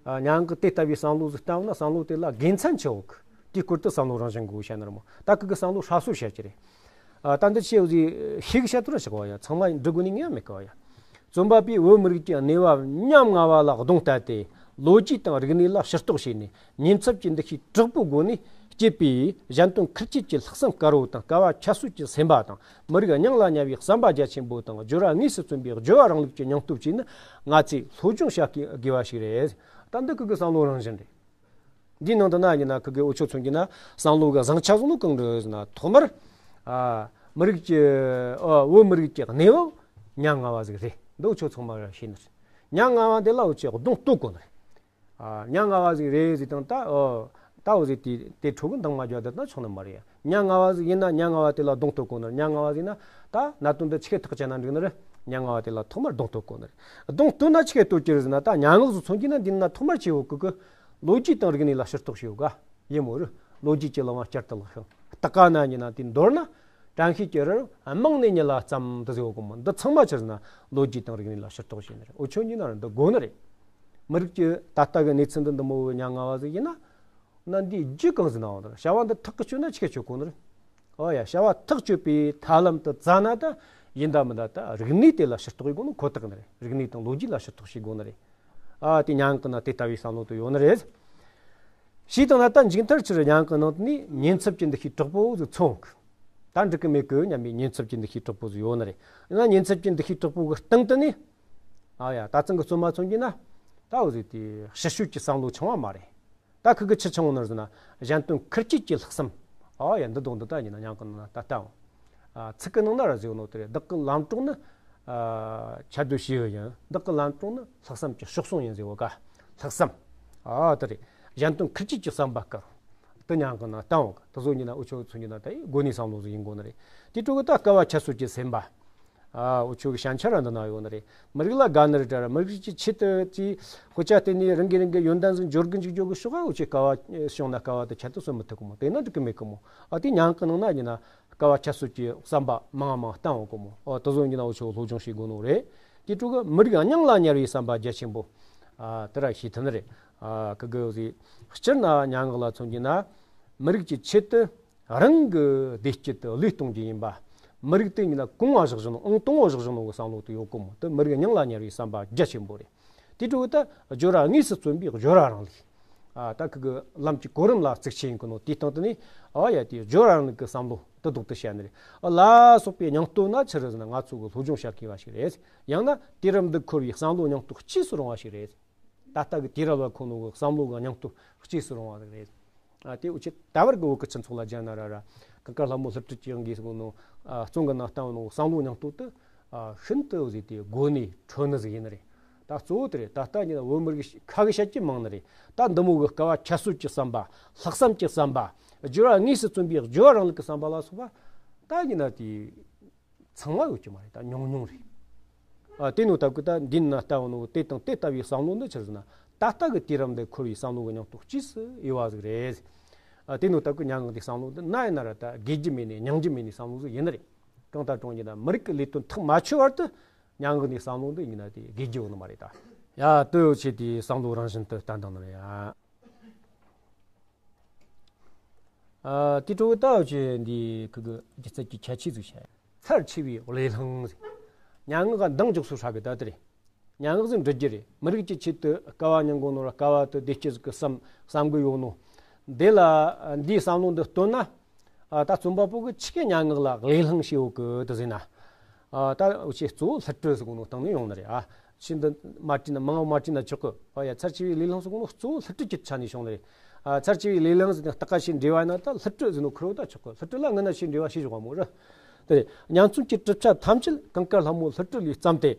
ཨ། ཉང་གི་དེ་ལྟ་བུའི་བསམ་བློ་ཟིག་བཏང་ན་བསམ་བློ་དེ་ལ་དགེ་མཚན་ཆེ་བོ་གི། དེའི་སྐོར་དུ་བསམ་བློ་རང་བཞིན་གོ་བཤད་ན་ར་མོ། ད་ཁུ་གི་བསམ་བློ་ཧྲ་སོ་བཤད་ཀྱི་རེད། ཨ། ད་འདི་ཆེ་བོ་ཟིག་ཤེས་གི་བཤད་ཐུབ་ར་ཆོག་གི། ཨ། ཡ། ཚང་མ་འགྲིག་དགོས་ནི་ངེས་མེད་གི། ཨ། ཡ། རྩོམ་པ་པོས་བོད་མི་རིགས་ཀྱི་གནས་བབ་ཉམ་ང་བ་ལ་གདོང་གཏད་དེ། ལོ་རྒྱུས་དང་རིག་གནས་ལ་ཕྱིར་རྟོག་བྱས་ནས། ཉེན་ཚབས་ཀྱི་འདུ་ཤེས་དྲག་པོའི་སྒོ་ནས་སྐྱེས་པའི་གཞན་དོན་ཁུར་ཆེད་ཀྱི་ལྷག་བསམ་དཀར་བོ་དང་། དཀའ་བ་ཁྱད་གསོད་ཀྱི་སེམས་པ་དང་། མི་རིགས་སྙིང་ལ་ཉར་བའི་བསམ་པ་རྒྱ་ཆེན་པོ་དང་། སྦྱོར་བ་དངོས་སུ་མཚོན་པའི་སྦྱོར་བ་རིང་ལུགས་ཀྱི་སྙིང་སྟོབས་བཅས་ནི་ང་ཚོས་སློབ་སྦྱོང་བྱ་དགོས་པ་ཞིག་རེད། ད་འདི་ཁུ་གི་བསམ་བློ་རང་བཞིན་རེད། འདིའི་ནང་དུ་ན་ཡིན་ན་ཁུ་གི་འུ་ཆོ་མཚོན་གྱི་ན་བསམ་བློ་གི་བཟང་ཆ་བཟུང་ནོ་གང་རེད་ཟེར་ན། ཐོག་མར། ཨ། མི་རིགས་ཀྱི། ཨ། བོད་མི་རིགས་ཀྱི་གནས་བབ་ཉམ་ང་བ་ཟིག་རེད། འདི་འུ་ཆོ་ཚང་མ་ར་ཤེས་ནི་རེད། ཉམ་ང་བ་འདི་ལ་འུ་ཆོས་གདོང་གཏོད་དགོས་ནི་རེད། ཨ། ཉམ་ང་བ་ཟིག་རེད་ཟེར་དང་ད། ཨོ། ད་འུ་ཟིག་དེ་དེ་ཕྲུ་གུ་འདང་མ་རྒྱག་དེ་ད་ཆོག་ནི་མ་རེད། ཉམ་ང་བ་ཟིག་ཡིན་ན་ཉམ་ང་བ་དེ་ལ་གདོང་གཏོད་དགོས་ནི་རེད། ཉམ་ང་བ་ཟིག་ཡིན་ན་ད་གནད་དོན་འདི་ཆི་གེ་ཐག་བཅད་ན་འགྲིག་ནི་རེད། ཉམ་ང་བ་དེ་ལ་ཐོག་མར་གདོང་གཏོད་དགོས་ནི་རེད། གདོང་གཏོད་ན་ཆི་གེ་གཏོད་ཀྱི་རེད་ཟེར་ན། ད་སྙན་ངག་ཟིག་མཚོན་གྱི་ན་འདི་ན་ཐོག་མར་ཆེ་བོ་གི་གི་ལོ་རྒྱུས་དང་རིག་གནས་ལ་ཕྱིར་རྟོག་བྱེད་ཡོད་ག། ཡིན་མོ་རེད། ལོ་རྒྱུས་ཀྱི་བླང་བྱ་བསྐྱར་དུ་བརླག་ཤིང་། ལྟ་ག་ན་ཉིན་ན་དེ་མདོར་ན། དྲན་ཤེས་ཀྱི་རི་རབ་རྨང་ནས་ཉིད་ལ་བརྩམས་འདི་ཟེར་བ་གོ་མོ། འདི་ཚང་མ་ཆི་ཟེར་ན་ལོ་རྒྱུས་དང་རིག་གནས་ལ་ཕྱིར་རྟོག་བྱས་ནི་རེད། འུ་ཆོ་ཉིན་ན་ར་འདི་དགོས་ནི་རེད། མི་རིགས་ཀྱི་ད་ལྟ་གི་གནས་ཚུལ་འདི་འདི་མོ་བོ་ཉམ་ང་བ་ཟིག་ཡིན་ན། ན་འདིའི་རྒྱུ་གང་ཟིག་ན་འོང་ད་ར། བྱ་བ་འདི་ཐག་གི་གཅོད་ན་ཆི་གེ་གཅོད་གོ་ནི་རེད། ཨོ་ཡ། བྱ་བ་ཐག་གཅོད་པའི་ཐབས་ལམ་དུ་བཙལ་ན་ད་ཡིན་ད་མིན་ད་ད་རིག་གནས་དེ་ལ་ཕྱིར་རྟོག་བྱེད་དགོས་ནི་ཁོ་ཐག་ནི་རེད། རིག་གནས་དང་ལོ་རྒྱུས་ལ་ཕྱིར་རྟོག་བྱེད་དགོས་ནི་རེད། ཨ། དེ་སྙན་ངག་གི་ནང་དེ་ལྟ་བུའི་བསམ་བློ་དུ་ཡོད་ནི་རེད། ཞེས་དང་ན་ད་མཇུག་མཐར་ཕྱིར་སྙན་ངག་གི་ནང་དུ་ནི་ཉེན་ཚབས་ཀྱི་འདུ་ཤེས་དྲག་པོ་ཟིག་མཚོན་གི། ད་འགྲིག་གི་མེད་གི་སྙམ་པའི་ཉེན་ཚབས་ཀྱི་འདུ་ཤེས་དྲག་པོ་ཟིག་ཡོད་ནི་རེད། ཡིན་ན་ཉེན་ཚབས་ཀྱི་འདུ་ཤེས་དྲག་པོ་གི་སྟེང་དུ་ནི། ཨ་ཡ། ད་ཚང་གི་རྩོམ་མ་མཚོན་གྱི་ན། ད་འུ་ཟིག་དེ་ཕྱི་བཤོལ་གྱི་བསམ་བློ་ཆུང་བ་མ་རེད། ད་ཁུ་གི་ཆི་ཆུང་ནར་ཟེར་ན། གཞན་དོན་ཁུར་ཆེད་ཀྱི་ལྷག་བསམ། ཨ་ཡ། འདི་དོན་འདི་ད་ཡིན་ན་སྙན་ངག་གི་ནང་ན་ད་ལྟའང་། ཨ། ཚིག་གི་ནང་ན་ར་ཟེར་ནོ་དེ་རེད། བདག་གི་ལམ་གྲོགས་ནི། ཨ། ཆ་རྡུལ་ཞེ་ཡོད་ཡིན། བདག་གི་ལམ་གྲོགས་ནི་ལྷག་བསམ་གྱི་གཤོག་ཟུང་ཡིན་ཟེར་བ་ག། ལྷག་བསམ། ཨ། དེ་རེད། གཞན་དོན་ཁུར་ཆེད་ཀྱི་བསམ་པ་དཀར། དེ་སྙན་ངག་གི་ནང་བསྟན་འོང་གི། དེ་ཚོ་ཉིན་ན་འུ་ཆོ་ཚོ་ཉིན་ན་ད་ཡི་དགོས་ནི་བསམ་བློ་ཟིག་ཡིན་དགོས་ནི་རེད། དེ་དྲུག་གི་ད་དཀའ་བ་ཁྱད་གསོད་ཀྱི་སེམས་པ། ཨ། འུ་ཆོ་གི་ཞན་ཆ་ར་འདི་ན་ཡོད་ནི་རེད། མི་རིགས་ལ་དགའ་ནི་རེད་དྲ་ར། མི་རིགས་ཀྱི་ཆེད་དུ་ཅིག་དཔེ་ཆ་བལྟས་ནས་རང་གི་རང་གི་ཡོན་ཏན་ཟིག་འབྱོར་གི་འཇུག་རྒྱུ་གི་ཕྱོགས་ཨ། འུ་ཆོས་དཀའ་བ་བྱུང་ན་དཀའ་བ་དེ་ཁྱད་དུ་གསོད་མི་ཐུབ་གི་མོ། དེ་ན་འགྲིག་གི་མེད་གི་མོ། ཨ། དེ་སྙན་ངག་གི་ནང་ན་ཡིན་ན་དཀའ་བ་ཁྱད་གསོད་ཀྱི་བསམ་པ་མང་མང་བསྟན་འོང་གི་མོ། ཨ། དེ་ཚོ་ཡིན་ན་འུ་ཆོ་སློབ་སྦྱོང་བྱེད་དགོས་ནོ་རེད། དེ་དྲུག་གི་མི་རིགས་སྙིང་ལ་ཉར་བའི་བསམ་པ་རྒྱ་ཆེན་པོ། ཨ། དེ་ར་ཤེས་ཐུབ་ནི་རེད། ཨ། ཁུ་གི་ཟིག་སྤྱིར་ན་སྙན་ངག་ལ་མཚོན་གྱི་ན། མི་རིགས་ཀྱི་ཆེད་དུ། རང་གི་བདེ་སྐྱིད་དུ་བློས་གཏོང་རྒྱུ་ཡིན་པ། མི་རིགས་དེ་ཉིད་ལ་གོང་བ་བཞག་བཞག་ནོ། ཨང་དང་བ་བཞག་བཞག་ནོ་གི་བསམ་བློ་དེ་ཡོད་གོ་མོ། དེ་མི་རིགས་སྙིང་ལ་ཉར་བའི་བསམ་པ་རྒྱ་ཆེན་པོ་རེད། དེ་འཕྲོ་ད་སྦྱོར་བ་དངོས་སུ་བརྩོན་པའི་སྦྱོར་བ་རང་ལུགས། ཨ། ད་ཁུ་གི་ལམ་གྱི་གོ་རིམ་ལ་གཙིགས་ཆེན་ཡིན་གི་ནོ། དེའི་སྟེང་དུ་ནི། ཨ་ཡ། དེ་སྦྱོར་བ་རང་ལུགས་ཀྱི་བསམ་བློ་དེ་ལྡོག་ཏུ་བྱས་ནི་རེད། ཨ། ལ་སོགས་པའི་སྙིང་སྟོབས་ན་ཆི་རེད་ཟེར་ན། ང་ཚོ་གི་སློབ་སྦྱོང་བྱ་དགོས་པ་ཞིག་རེད། ཡང་ན་དུས་རབས་འདི་འཁོར་བའི་བསམ་བློ་སྙིང་སྟོབས་གཅེས་སུ་རུང་བ་ཞིག་རེད། ད་ལྟ་གི་དུས་རབས་ལ་འཁོར་ནོ་གི་བསམ་བློ་གི་སྙིང་སྟོབས་གཅེས་སུ་རུང་བ་ཞིག་རེད། ཨ། དེ་འུ་ཆོས་ད་བར་གི་བོད་ཀྱི་སྤྱི་ཚོགས་ལ་སྦྱར་ན་ར་ར། གངས་དཀར་ལྷ་མོ་ལྷུན་གྲུབ་ཀྱི་དབྱངས་ཀྱིས་གསུངས་ནོ། ཨ། རྩོམ་གི་ནང་བསྟན་ནོ་བསམ་བློ་སྙིང་སྟོབས་དེ། ཨ། ཤིན་ཏུ་ཟིག་དེ་དགོས་ནི་ཁྲོ་ནི་ཟིག་ཡིན་ནི་རེད། ད་གཙོ་བོ་དེ་རེད། ད་ལྟ་ཉིན་བོད་མི་རིགས་ཁ་གི་བཤད་ཀྱི་མང་ནི་རེད། ད་འདི་མོ་གི་དཀའ་བ་ཁྱད་གསོད་ཀྱི་བསམ་པ། ལྷག་བསམ་གྱི་བསམ་པ། སྦྱོར་བ་དངོས་སུ་བརྩོན་པའི་སྦྱོར་བ་རང་ལུགས་ཀྱི་བསམ་པ་ལ་སོགས་པ། ད་ཉིན་ན་དེ། ཚང་མ་ཡོད་ཀྱི་མ་རེད། ད་ཉུང་ཉུང་རེད། ཨ། དེ་ནོ་ད་གི་ད་འདི་ན་ལྟ་བ་ནོ་དེ་དང་དེ་ལྟ་བུའི་བསམ་བློ་འདི་ཆི་རེད་ཟེར་ན། ད་ལྟ་གི་དུས་རབས་འདི་འཁོར་བའི་བསམ་བློ་གི་སྙིང་སྟོབས་གཅེས་སུ་འོས་པ་ཟིག་རེད། ཨ། དེ་ནོ་ད་གི་སྙན་ངག་འདི་བསམ་བློ་འདི་ན་ཡིན་ན་ར་ད་དགོས་རྒྱུ་མེད་ནི། སྙིང་རྒྱུ་མེད་ནི་བསམ་བློ་ཟིག་ཡིན་ནི་རེད། གང་ལྟར་དྲང་གི་ན་མི་རིགས་ཀྱི་ལས་དོན་ཐག་མ་ཆོད་བར་དུ་སྙན་ངག་འདི་བསམ་བློ་འདི་ཡིན་ན་དེ་དགོས་རྒྱུ་ཡོད་ནི་མ་རེད་ད། ཡ། དེ་ཡོད་ཆེ་དེ་བསམ་བློ་རང་བཞིན་དུ་བསྟན་བཏང་ནི་རེད་ཡ། ཨ། དེ་འཕྲོ་ད་ཅི་འདི་ཁུ་གི་སྒྱུ་རྩལ་གྱི་ཁྱད་ཆོས་ཟིག་བཤད། ཚར་ཆེ་བའི་གླེང་སློང་ཟིག། སྙན་ངག་ག་འདང་རྒྱག་སུ་ཧྲ་གི་ད་དེ་རེད། སྙན་ངག་ཟིག་འབྲི་རྒྱུ་རེད། མི་རིགས་ཀྱི་ཆེད་དུ་དཀའ་བ་མྱངས་གོ་ནོ་ར་དཀའ་བ་དེ་བདེ་སྐྱིད་ཟིག་གི་བསམ་བསམ་གི་ཡོད་ནོ། འདི་ལ་འདིའི་བསམ་བློ་འདི་བཏོན་ན། ཨ། ད་རྩོམ་པ་པོ་གི་ཆི་གི་སྙན་ངག་ལ་གླེང་སློང་བྱེད་ཡོད་གི་དེ་ཟེར་ན། ཨ། ད་འུ་ཆོས་གཙོ་བོ་སླུ་བྲིད་ཟེར་གོ་ནོ་སྟེང་ནས་ཡོང་ནི་རེད། ཨ། ཆེ་འདི་མ་བྲིས་ན་མང་བ་མ་བྲིས་ན་ཆོག་གི། ཨ་ཡ། ཚར་ཆེ་བའི་གླེང་སློང་ཟེར་གོ་ནོ་གཙོ་བོ་སླུ་བྲིད་ཀྱི་ཆ་ནས་བྱུང་ནི་རེད། ཨ། ཚར་ཆེ་བའི་གླེང་སློང་ཟེར་ནས་ལྟ་ཀ་ཞིག་འབྲེལ་བ་ཡིན་ན་ད་སླུ་བྲིད་ཟེར་ནོ་ཁུར་བོ་ད་ཆོག་གི། སླུ་བྲིད་ལ་ངི་ན་ཞིག་འབྲེལ་བ་ཞིག་བྱུང་བ་མོ་རེད། དེ་རེད། སྙན་རྩོམ་གྱི་གྲུབ་ཆ་ཐམས་ཅད་གངས་དཀར་ལྷ་མོ་སླུ་བྲིད་ལས་བརྩམས་ཏེ།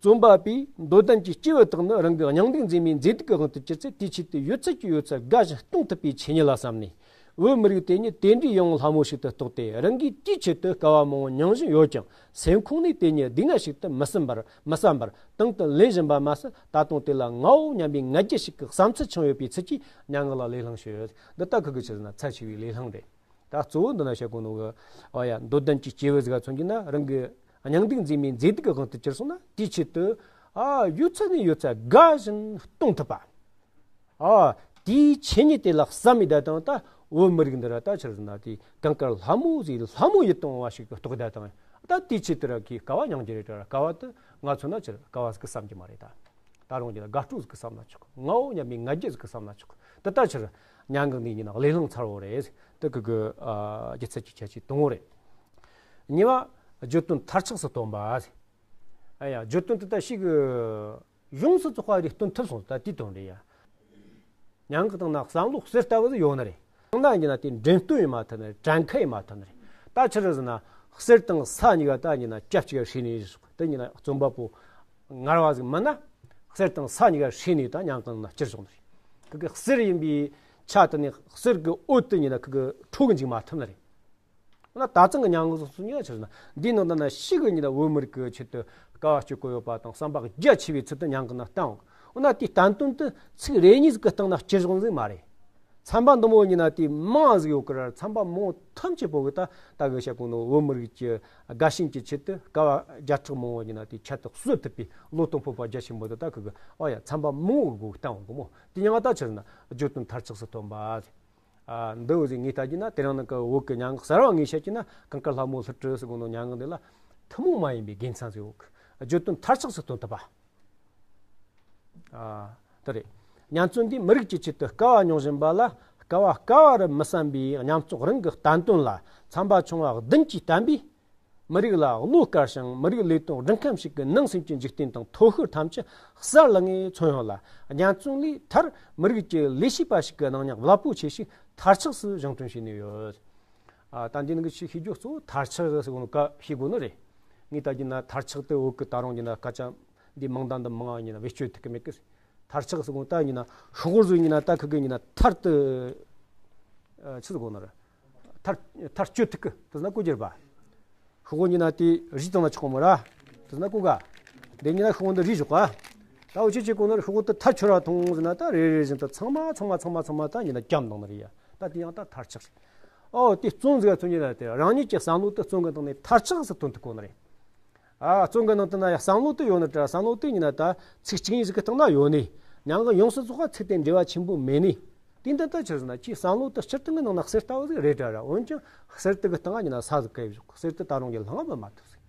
རྩོམ་པ་པོས་འདོད་ལྡན་གྱི་སྐྱེས་བུ་དག་ནི་རང་གི་སྙིང་སྡུག་འཛེམ་མེད་མཛེས་སྡུག་གི་དབང་དུ་གྱུར་ཚེ། དེའི་ཆེད་དུ་ཡོད་ཚད་ཀྱི་ཡོད་ཚད་དགའ་ཞིང་སྟོང་ཐུབ་པའི་ཆོས་ཉིད་ལ་བསམ་ནས། བོད་མི་རིགས་དེ་ཉིད་དེ་འདྲའི་ཡིད་འོང་ལྷ་མོ་ཞིག་ཏུ་རྟོགས་ཏེ། རང་གིས་དེའི་ཆེད་དུ་དཀའ་བ་མང་པོ་མྱོང་བཞིན་ཡོད་ཀྱང་། སེམས་ཁོང་ནས་དེ་ཉིད་སྡུག་བསྔལ་ཞིག་ཏུ་མི་བསམ་པར་མི་བསམ་པར་དང་དུ་ལེན་བཞིན་པ་མ་ཟད། ད་དུང་དེ་ལ་ངའོ་སྙམ་པའི་ང་རྒྱལ་ཞིག་གི་བསམ་ཚུལ་བྱུང་ཡོད་པའི་ཚུལ་གྱིས་མྱ་ངན་ལ་ལས་བསླངས་ཞུ། འདི་ལྟ་ཁུ་གི་ཆེད་ན་ཚད་ཆེ་བའི་ལས་བསླངས་རེད། ད་གཙོ་བོ་འདི་ན་བཤད་གོ་ནོ་གི། ཨ་ཡ། འདོད་ལྡན་གྱི་སྐྱེས་བུ་ཟིག་ག་མཚོན་གྱི་ན། རང་གི་སྙིང་སྡུག་འཛེམ་མེད་མཛེས་སྡུག་གི་དབང་དུ་གྱུར་སོང་ན། དེའི་ཆེད་དུ། ཨ། ཡོད་ཚད་ནས་ཡོད་ཚད་དགའ་བཞིན་སྟོང་ཐུབ་པ། ཨ། དེའི་ཆོས་ཉིད་དེ་ལ་བསམ་མི་ད་དང་། ད་བོད་མི་རིགས་འདི་ར་ད་ཆི་རེད་ཟེར་ན། དེ་གངས་དཀར་ལྷ་མོ་ཟིག་ལྷ་མོ་ཡིད་དུ་འོང་བ་ཞིག་གི་རྟོགས་ད་དང་། ད་དེའི་ཆེད་དུ་ར་གི་དཀའ་བ་མྱོང་རྒྱུ་རེད་དྲ། དཀའ་བ་དེ་ང་མཚོན་ན་ཆི་རེད། དཀའ་བ་ཟིག་གི་བསམ་གྱི་མ་རེད་ད། ད་རུང་གི་ན་དགའ་སྤྲོ་ཟིག་གི་བསམ་ན་ཆོག། ངའོ་སྙམ་པའི་ང་རྒྱལ་ཟིག་གི་བསམ་ན་ཆོག། དེ་ལྟར་ཕྱིར་མྱ་ངན་འདི་ཉིད་ནི་ལས་བསླངས་ཚར་བོ་རེད། དེ་གི་གི། ཨ། རྒྱུ་མཚན་གྱི་ཁྱད་ཆོས་དང་བོ་རེད། གཉིས་པ། བརྗོད་དོན་མཐར་ཆགས་སུ་སྟོན་པ། ཨ་ཡ། བརྗོད་དོན་དེ་ད་ཞིག་གི་ཡོངས་སུ་རྫོགས་པ་རེ་སྟོན་ཐུབ་སོང་། ད་དེའི་དོན་རེད་ཡ། མྱ་ངན་དང་ན་བསམ་བློ་གསེར་ལྟ་བུ་ཟིག་ཡོད་ནི་རེད། ཡང་ན་ཡིན་ན་དེ་འགྲེམས་སྟོན་ཡིན་མ་ཐུབ་ནི་རེད། གྲངས་ཀ་ཡིན་མ་ཐུབ་ནི་རེད། ད་ཆི་རེད་ཟེར་ན། གསེར་དང་ས་གཉིས་ཀ་ད་ཡིན་ན་རྒྱབ་གཅིག་ག་ཧྲིལ་ནས། དེ་ཡིན་ན་རྩོམ་པ་པོ་ངར་བ་ཟིག་མིན་ན། གསེར་དང་ས་གཉིས་ཀ་ཧྲིལ་ནས་ད་མྱ་ངན་ན་སྐྱུར་སོང་ནི་རེད། ཁི་གི་གསེར་ཡིན་པའི་ཆ་དེ་ནས། གསེར་གི་འོད་དེ་ཡིན་ན་ཁི་གི་འཕྲོ་གི་འཇུག་མ་ཐུབ་ནི་རེད། འོ་ན་ད་ཚང་གི་མྱ་ངན་སོང་སོང་ཡིན་ན་ཆི་རེད་ཟེར་ན། འདིའི་ནང་ད་ན་ཞིག་གི་ཡིན་ན་བོད་མི་རིགས་ཀྱི་ཆེད་དུ་དཀའ་བ་སྤྱོད་ཀྱི་ཡོད་པ་དང་། བསམ་པ་རྒྱ་ཆེ་བའི་ཚུལ་དུ་མྱ་ངན་ན་བསྟན་འོང་། འོ་ན་དེའི་བསྟན་དོན་དེ་ཚིག་རེ་གཉིས་ཟིག་གི་སྟེང་ན་སྐྱུར་བཞག་ཟིག་མ་རེད། ཚན་པ་འདི་མོ་ཡིན་ན་དེ་མང་ཟིག་ཡོད་གི་ར། ཚན་པ་མང་ཐམས་ཅད་པོ་གི་ད་ད་གི་བཤད་གོ་ནོ་བོད་མི་རིགས་ཀྱི་དགའ་ཞེན་གྱི་ཆེད་དུ་དཀའ་བ་བརྒྱ་ཕྲག་མང་བོ་ཡིན་ན་དེ་ཁྱད་དུ་གསོད་ཐུབ་པའི་བློས་གཏོང་ཕོད་པ་རྒྱ་ཆེན་པོ་དེ་ད་གི་གི། ཨོ་ཡ། ཚན་པ་མང་བོ་གི་སྒོ་བསྟན་འོང་གི་མོ། དེ་མྱ་ངན་ད་ཆི་རེད་ཟེར་ན་བརྗོད་དོན་མཐར་ཆགས་སུ་སྟོན་པ། ཨ། འདི་འོ་ཟིག་ངས་ལྟ་རྒྱུ་ན། དེ་རིང་ནང་གི་བོད་ཀྱི་མྱ་ངན་གསར་བ་ངས་བཤད་རྒྱུ་ན། གངས་དཀར་ལྷ་མོ་ལྷུ་སྤྲུལ་ཟེར་གོ་ནོ་མྱ་ངན་འདི་ལ་ཐུན་མོང་མ་ཡིན་པའི་དགེ་མཚན་ཟིག་ཡོད་གི། བརྗོད་དོན་མཐར་ཆགས་སུ་སྟོན་ཐུབ་པ། ཨ། དེ་རེད། གཉེན་བཙུན་འདིས་མི་རིགས་ཀྱི་ཆེད་དུ་དཀའ་བ་མྱོང་བཞིན་པ་ལ། དཀའ་བ་དཀའ་བ་རུ་མི་བསམ་པའི་ཉམས་ཚོགས་རང་གི་བསྟན་དོན་ལ། ཚན་པ་ཆུང་བ་བདུན་གྱིས་བསྟན་པའི། མི་རིགས་ལ་བློ་དཀར་ཞིང་མི་རིགས་ལས་དོན་སྒྲུབ་མཁན་ཞིག་གི་ནང་སེམས་ཀྱི་འཇིག་རྟེན་དང་ཐོག་ཤུགས་ཐམས་ཅད་གསལ་ལ་ངེས་མཚོན་ཡོང་ལ། གཉེན་བཙུན་ལས་མཐར་མི་རིགས་ཀྱི་ལས་བྱེད་པ་ཞིག་གི་སྣང་བརྙན་རླབས་པོ་ཆེ་ཞིག་མཐར་ཆགས་སུ་བཞེངས་སྐྲུན་བྱས་ནས་ཡོད། ཨ། ད་འདི་ནང་གི་ཆེས་ཤེས་རྒྱུ་གཙོ་བོ་མཐར་ཆགས་ཟེར་གོ་ནོ་ག་ཤེས་དགོས་ནི་རེད། ངས་ལྟ་རྒྱུ་ན་མཐར་ཆགས་དེ་བོད་ཀྱི་ད་རུང་ཡིན་ན་སྐད་ཆ་འདི་མིང་བརྡ་འདི་མང་ཡིན་ན་བེད་སྤྱོད་ཐུབ་ཀྱི་མེད་གི། མཐར་ཆགས་ཟེར་གོ་ནོ་ད་ཡིན་ན་ཤོག་བུ་ཟིག་ཡིན་ན་ད་ཁི་གི་ཡིན་ན་མཐར་དུ། ཨ། ཆི་ཟེར་གོ་ནི་རེད། མཐར་མཐར་གཅོད་ཐུབ་གི་དེ་ཟེར་ན་གོ་རྒྱུ་རེད་པ། ཤོག་བུ་ཡིན་ན་དེ་རིལ་བཏང་ན་ཆོག་གི་མོ་ར། དེ་ཟེར་ན་གོ་ག། དེ་ཡིན་ན་ཤོག་བུ་འདི་རིལ་བཞག་ག། ད་འུ་ཆོས་ཆི་གོ་ནི་རེད། ཤོག་བུ་དེ་མཐར་གཅོད་ར་ཐོངས་ཟེར་ན་ད་རེ་རེ་བཞིན་དུ་ཚང་མ་ཚང་མ་ཚང་མ་ཚང་མ་ད་ཡིན་ན་བརྐྱངས་བཏང་ནི་རེད་ཡ། ད་དེ་ཡང་ད་མཐར་ཆགས་རེད། ཨོ། དེ་རྩོམ་ཟིག་ག་མཚོན་རྒྱུ་ན་དེ་རང་ཉིད་ཀྱི་བསམ་བློ་དེ་རྩོམ་གི་ནང་ནས་མཐར་ཆགས་སུ་སྟོན་ཐུབ་གོ་ནི་རེད། ཨ། རྩོམ་གི་ནང་དུ་ན་ཡང་བསམ་བློ་དེ་ཡོད་ནི་དྲ། བསམ་བློ་དེ་ཡིན་ན་ད་ཚིག་གཅིག་གཉིས་ཟིག་གི་སྟེང་ན་ཡོད་ནི། མྱ་ངན་ཡོངས་སུ་རྫོགས་པ་ཚིག་དེ་འབྲེལ་བ་ཆེན་པོ་མེད་ནི། དེ་འདི་ལྟར་ཆི་རེད་ཟེར་ན། ཁྱེད་བསམ་བློ་དེ་སྤྱིར་བཏང་གི་ནང་ན་གསེར་ལྟ་བུ་ཟིག་རེད་དྲ་ར། འོན་ཀྱང་གསེར་དེ་གི་སྟེང་ང་ཡིན་ན་ས་ཟིག་གས་བཞག། གསེར་དེ་ད་རུང་གི་ལྷང་ང་མ་ཐུབ་ཟིག།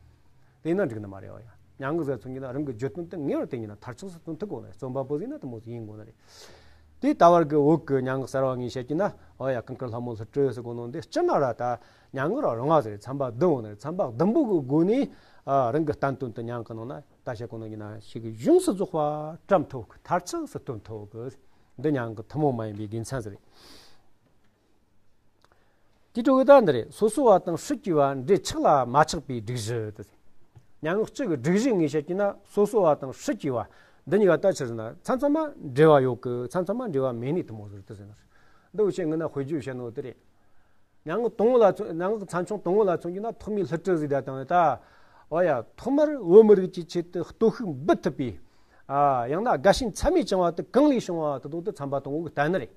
དེ་ན་འགྲིག་ནི་མ་རེད་བ་ཡ། མྱ་ངན་ཟེར་མཚོན་གྱི་ན་རང་གི་བརྗོད་དོན་དེ་ངེས་པར་དུ་ཡིན་ན་མཐར་ཆགས་སུ་སྟོན་ཐུབ་དགོས་ནི་རེད། རྩོམ་པ་པོ་ཟིག་ན་དེ་མོ་ཟིག་ཡིན་དགོས་ནི་རེད། དེ་ད་བར་གི་བོད་ཀྱི་མྱ་ངན་གསར་བ་ངས་བཤད་ཀྱི་ན། ཨོ་ཡ། གངས་དཀར་ལྷ་མོ་ལྷུ་སྤྲུལ་ཟེར་གོ་ནོ་འདི་སྤྱིར་ན་ར་ད་མྱ་ངན་ར་རིང་བ་ཟིག་རེད། ཚན་པ་བདུན་ཡོད་ནི་རེད། ཚན་པ་བདུན་པོ་གི་སྒོ་ནས། ཨ། རང་གི་བསྟན་དོན་དུ་མྱ་ངན་གི་ནང་ན་ད་བཤད་གོ་ནོ་ཡིན་ན་ཞིག་གི་ཡོངས་སུ་རྫོགས་པ་བཀྲམ་ཐུབ་གི། མཐར་ཆགས་སུ་སྟོན་ཐུབ་གི། འདི་མྱ་ངན་གི་ཐུན་མོང་མ་ཡིན་པའི་དགེ་མཚན་ཟིག་རེད། དེ་འཕྲོ་གི་ད་འདི་རེད། སོ་སོ་བ་དང་སྲིད་ཀྱི་བ་འབྲེལ་ཆགས་ལ་མ་ཆགས་པའི་སྒྲིག་གཞི་དེ། མྱ་ངན་གཅིག་གི་སྒྲིག་གཞི་ངས་བཤད་ཀྱི་ན། སོ་སོ་བ་དང་སྲིད་ཀྱི་བ་འདི་གཉིས་ཀ་ད་ཆི་རེད་ཟེར་ན། མཚམས་མཚམས་མ་འབྲེལ་བ་ཡོད་གི། མཚམས་མཚམས་མ་འབྲེལ་བ་མེད་ནི་དེ་མོ་ཟིག་རེད། དེ་ཟེར་ན་འདི་འུ་ཆོས་ངས་ན་དཔེ་བརྗོད་བཤད་ནོ་དེ་རེད། མྱ་ངན་དང་བོ་ལ་མཚོན། མྱ་ངན་མཚན་བྱུང་དང་བོ་ལ་མཚོན་གྱི་ན་ཐོག་མའི་ལྷུ་སྤྲུལ་ཟིག་ད་བཏང་ནས་ད། ཨོ་ཡ། ཐོག་མར་བོད་མི་རིགས་ཀྱི་ཆེད་དུ་སྟོབས་ཤུགས་འབུལ་ཐུབ་པའི། ཨ། ཡང་ན་དགའ་ཞེན་ཚད་མེད་བྱུང་བ་དེ་གང་ལས་བྱུང་བ་དེ་དག་དེ་ཚན་པ་དང་བོ་གི་བསྟན་ནི་རེད།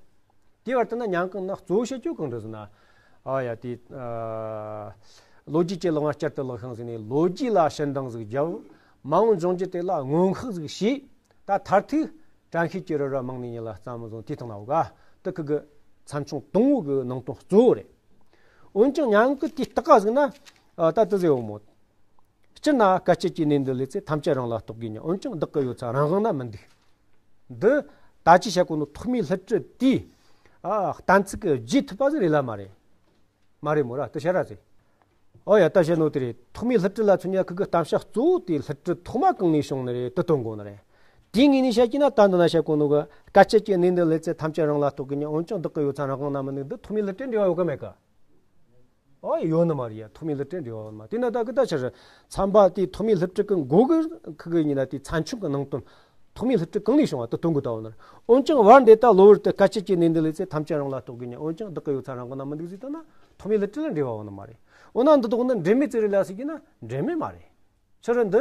དེ་བར་དུ་ན་མྱ་ངན་ན་གཙོ་བོ་བཤད་རྒྱུ་གང་རེད་ཟེར་ན། ཨ་ཡ། དེ། ཨ། ལོ་རྒྱུས་ཀྱི་ལག་དབང་བསྐྱར་དུ་བརླག་ཤིང་ཟེར་ནས་ལོ་རྒྱུས་ལ་ཞེད་སྡང་ཟིག་བརྒྱབ། མ་འོངས་འབྱུང་རྒྱུ་དེ་ལ་སྔོན་དཔག་ཟིག་བྱས། ད་མཐར་ཐུག་དྲན་ཤེས་ཀྱི་རི་རབ་རྨང་ནས་ཉིད་ལ་བརྩམས་བཟུང་། དེའི་སྟེང་ན་འོ་ག་དེ་ཁི་གི་མཚན་བྱུང་དང་བོ་གི་ནང་དོན་གཙོ་བོ་རེད། འོན་ཀྱང་མྱ་ངན་གི་དེའི་སྟེང་ག་ཟིག་ན། ཨ། ད་དེ་ཟེར་བོ་མོ། སྤྱིར་ན་དཀའ་སྤྱད་ཀྱི་གནས་འདི་ལས་ཚེ། ཐམས་ཅད་རང་ལ་རྟོག་གེ་སྙམ། འོན་ཀྱང་བདག་གི་ཡོད་ཚད་རང་དབང་ན་མི་འདུག། འདི་ད་ཅི་བཤད་གོ་ནོ་ཐོག་མའི་ལྷུ་སྤྲུལ་དེའི། ཨ། གཏན་ཚིགས་ཀྱི་བརྗེད་ཐུབ་པ་ཟིག་རེད་ལ་མ་རེད། མ་རེད་མོ་ར། དེ་བཤད་ར་ཟེར། ཨོ་ཡ། ད་བཤད་ནོ་དེ་རེད། ཐོག་མའི་ལྷུ་སྤྲུལ་ལ་མཚོན་ཡ་ཁི་གི་གཏམ་བཤད་གཙོ་བོ་དེ་ལྷུ་སྤྲུལ་ཐོག་མ་གང་ནས་བྱུང་ནི་རེད་དེ་སྟོན་དགོས་ནི་རེད། དེའི་ངོས་ནས་བཤད་ཀྱི་ན་ད་འདི་ན་བཤད་གོ་ནོ་གི་དཀའ་སྤྱད་ཀྱི་གནས་འདི་ལས་ཚེ། ཐམས་ཅད་རང་ལ་རྟོག་གེ་སྙམ། འོན་ཀྱང་བདག་གི་ཡོད་ཚད་རང་དབང་ན་མི་འདུག། འདི་ཐོག་མའི་ལྷུ་སྤྲུལ་འབྲེལ་བ་ཡོད་གི་མེད་གི། ཨོ་ཡོད་ནི་མ་རེད་ཡ། ཐོག་མའི་བསླུ་བྲིད་འབྲེལ་བ་ཡོད་ནི་མ། དེ་ན་ད་གི་ད་ཆ་རེད། ཚན་པ་དེའི་ཐོག་མའི་བསླུ་བྲིད་གི་མགོ་གི་ཁུ་གི་ཡིན་ན་དེའི་ཚན་ཆུང་གི་ནང་དོན། ཐོག་མའི་བསླུ་བྲིད་གང་ནས་བྱུང་བ་དེ་སྟོན་གི་ད་ཡོད་ནི་རེད། འོན་ཀྱང་བར་འདི་ལྟ་གློ་བུར་དུ་སྐད་ཅིག་གིས་གནས་འདི་ལས་ཚེ་ཐམས་ཅད་རང་ལ་རྟོག་གི་ཉིད། འོན་ཀྱང་བདག་གི་ཡོད་ཚད་རང་གི་ན་མི་འདུག་ཟེར་ད་ན་ཐོག་མའི་བསླུ་བྲིད་ལ་འབྲེལ་བ་ཡོད་ནི་མ་རེད། འོ་ན་འདི་དག་ནི་འབྲེལ་མེད་ཅིག་རེད་ལ་ཟེར་གྱི་ན་འབྲེལ་མེད་མ་རེད། ཕྱི་རོལ་འདི་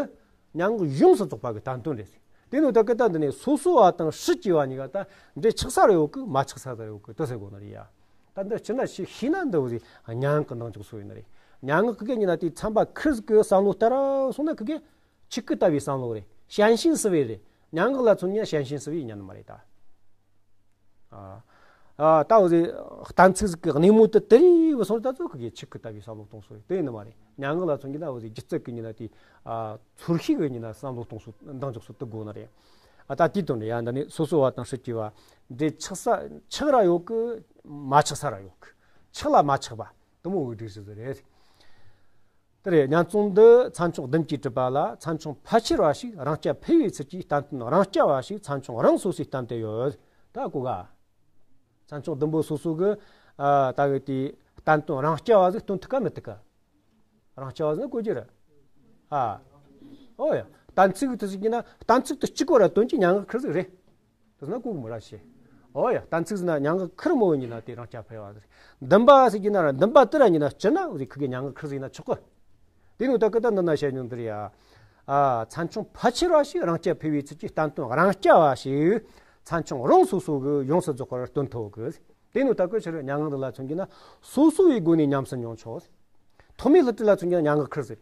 མྱ་ངན་ཡོངས་སུ་རྫོགས་པ་གི་བསྟན་དོན་རེད། དེ་ནི་ད་གི་ད་འདི་ནས་སོ་སོ་བ་དང་སྲིད་ཀྱི་བ་གཉིས་ཀ་ད་འབྲེལ་ཆགས་ས་རེ་ཡོད་གི། མ་ཆགས་ས་རེ་ཡོད་གི་དེ་ཟེར་དགོས་ནི་རེད་ཡ། ད་འདི་སྤྱིར་ན་ཞིག་ཤེས་ན་འདི་འོ་ཟེར་མྱ་ངན་གི་འདང་རྒྱག་སྲོལ་ཡིན་ནི་རེད། མྱ་ངན་གི་གི་གཉིས་ན་དེ་ཚན་པ་ཁིར་གི་བསམ་བློ་ལྟར་སོང་ན་གི་གི་ཆིག་གི་ལྟ་བུའི་བསམ་བློ་རེད། བྱམས་ཤིང་བརྩེ་བའི་རེད། མྱ་ངན་ལ་མཚོན་ན་བྱམས་ཤིང་བརྩེ་བའི་ཉན་ནི་མ་རེད་ད། ཨ། ཨ། ད་འོ་ཟེར་གཏན་ཚིགས་ཟིག་གི་གནས་མོ་དེ་དེ་རིང་བུད་སོང་ད་ཚོ་གི་ཆིག་གི་ལྟ་བུའི་བསམ་བློ་གཏོང་སྲོལ་དེ་ཡིན་ནི་མ་རེད། མྱ་ངན་ལ་མཚོན་གྱི་ན་འོ་ཟེར་སྒྱུ་རྩལ་གི་ཉིན་ན་དེ། ཨ། ཚོར་ཤེས་གི་ཉིན་ན་བསམ་བློ་གཏོང་སྲོལ་འདང་རྒྱག་སྲོལ་དེ་དགོས་ནི་རེད། ཨ། ད་དེའི་དོན་རེད་ཡ། འདི་ནི་སོ་སོ་བ་དང་སྲིད་ཀྱི་བ། འབྲེལ་ཆགས་ས་ཆགས་ར་ཡོད་གི། མ་ཆགས་ས་ར་ཡོད་གི། ཆགས་ལ་མ་ཆགས་པ་དེ་མོ་གི་སྒྲིག་གཞི་ཟིག་རེད། དེ་རེད། སྙན་རྩོམ་འདི་ཚན་ཆུང་བདུན་གྱིས་གྲུབ་པ་ལ། ཚན་ཆུང་ཕལ་ཆེར་བ་ཞིག་རང་རྐྱ་འཕེར་བའི་ཚུལ་གྱིས་བསྟན་དོན་རང་རྐྱ་བ་ཞིག་ཚན་ཆུང་རང་སོ་སོས་བསྟན་ཏེ་ཡོད། ད་གོ་ག། ཚན་ཆུང་བདུན་པོ་སོ་སོ་གི། ཨ། ད་གི་དེ་བསྟན་དོན་རང་རྐྱ་བ་ཟིག་སྟོན་ཐུབ་ག་མི་ཐུབ་ག། རང་རྐྱ་བ་ཟིག་ན་གོ་རྒྱུ་རེད། ཨ། ཨོ་ཡ། གཏན་ཚིགས་དེ་ཟིག་ཡིན་ན་གཏན་ཚིགས་དེ་གཅིག་པོ་ར་དོན་གྱི་མྱ་ངན་ཁུར་ཟིག་རེད། དེ་ན་ལྐུགས་མོ་ར་ཤེས། ཨོ་ཡ། གཏན་ཚིགས་ཟེར་ན་མྱ་ངན་ཁུར་མོ་ཡིན་ན་དེ་རང་རྐྱ་འཕེར་བ་ཟེར། འདུན་པ་ཟེར་གྱི་ན་ར་འདུན་པ་དེ་ར་ཡིན་ན་སྤྱིར་ན་འོ་ཟེར་ཁུ་གི་མྱ་ངན་ཁུར་ཟེར་ན་ཆོག་གི། དེ་ནི་ད་གི་ད་འདི་ན་བཤད་མྱོང་འདིར་ཡ། ཨ། ཚན་ཆུང་ཕལ་ཆེར་བ་ཞིག་རང་རྐྱ་འཕེར་བའི་ཚུལ་གྱིས་བསྟན་དོན་རང་རྐྱ་བ་ཞིག་ཚན་ཆུང་རང་སོ་སོ་གི་ཡོངས་སུ་རྫོགས་པར་སྟོན་ཐུབ་གི། དེ་ནི་ད་གི་ཕྱིར་མྱ་ངན་འདི་ལ་མཚོན་གྱི་ན་སོ་སོ་བའི་སྒོ་ནས་ཉམས་སུ་མྱོང་ཆོག། ཐོག་མའི་བསླུ་བྲིད་ལ་མཚོན་གྱི་ན་མྱ་ངན་ཁུར་ཟེར།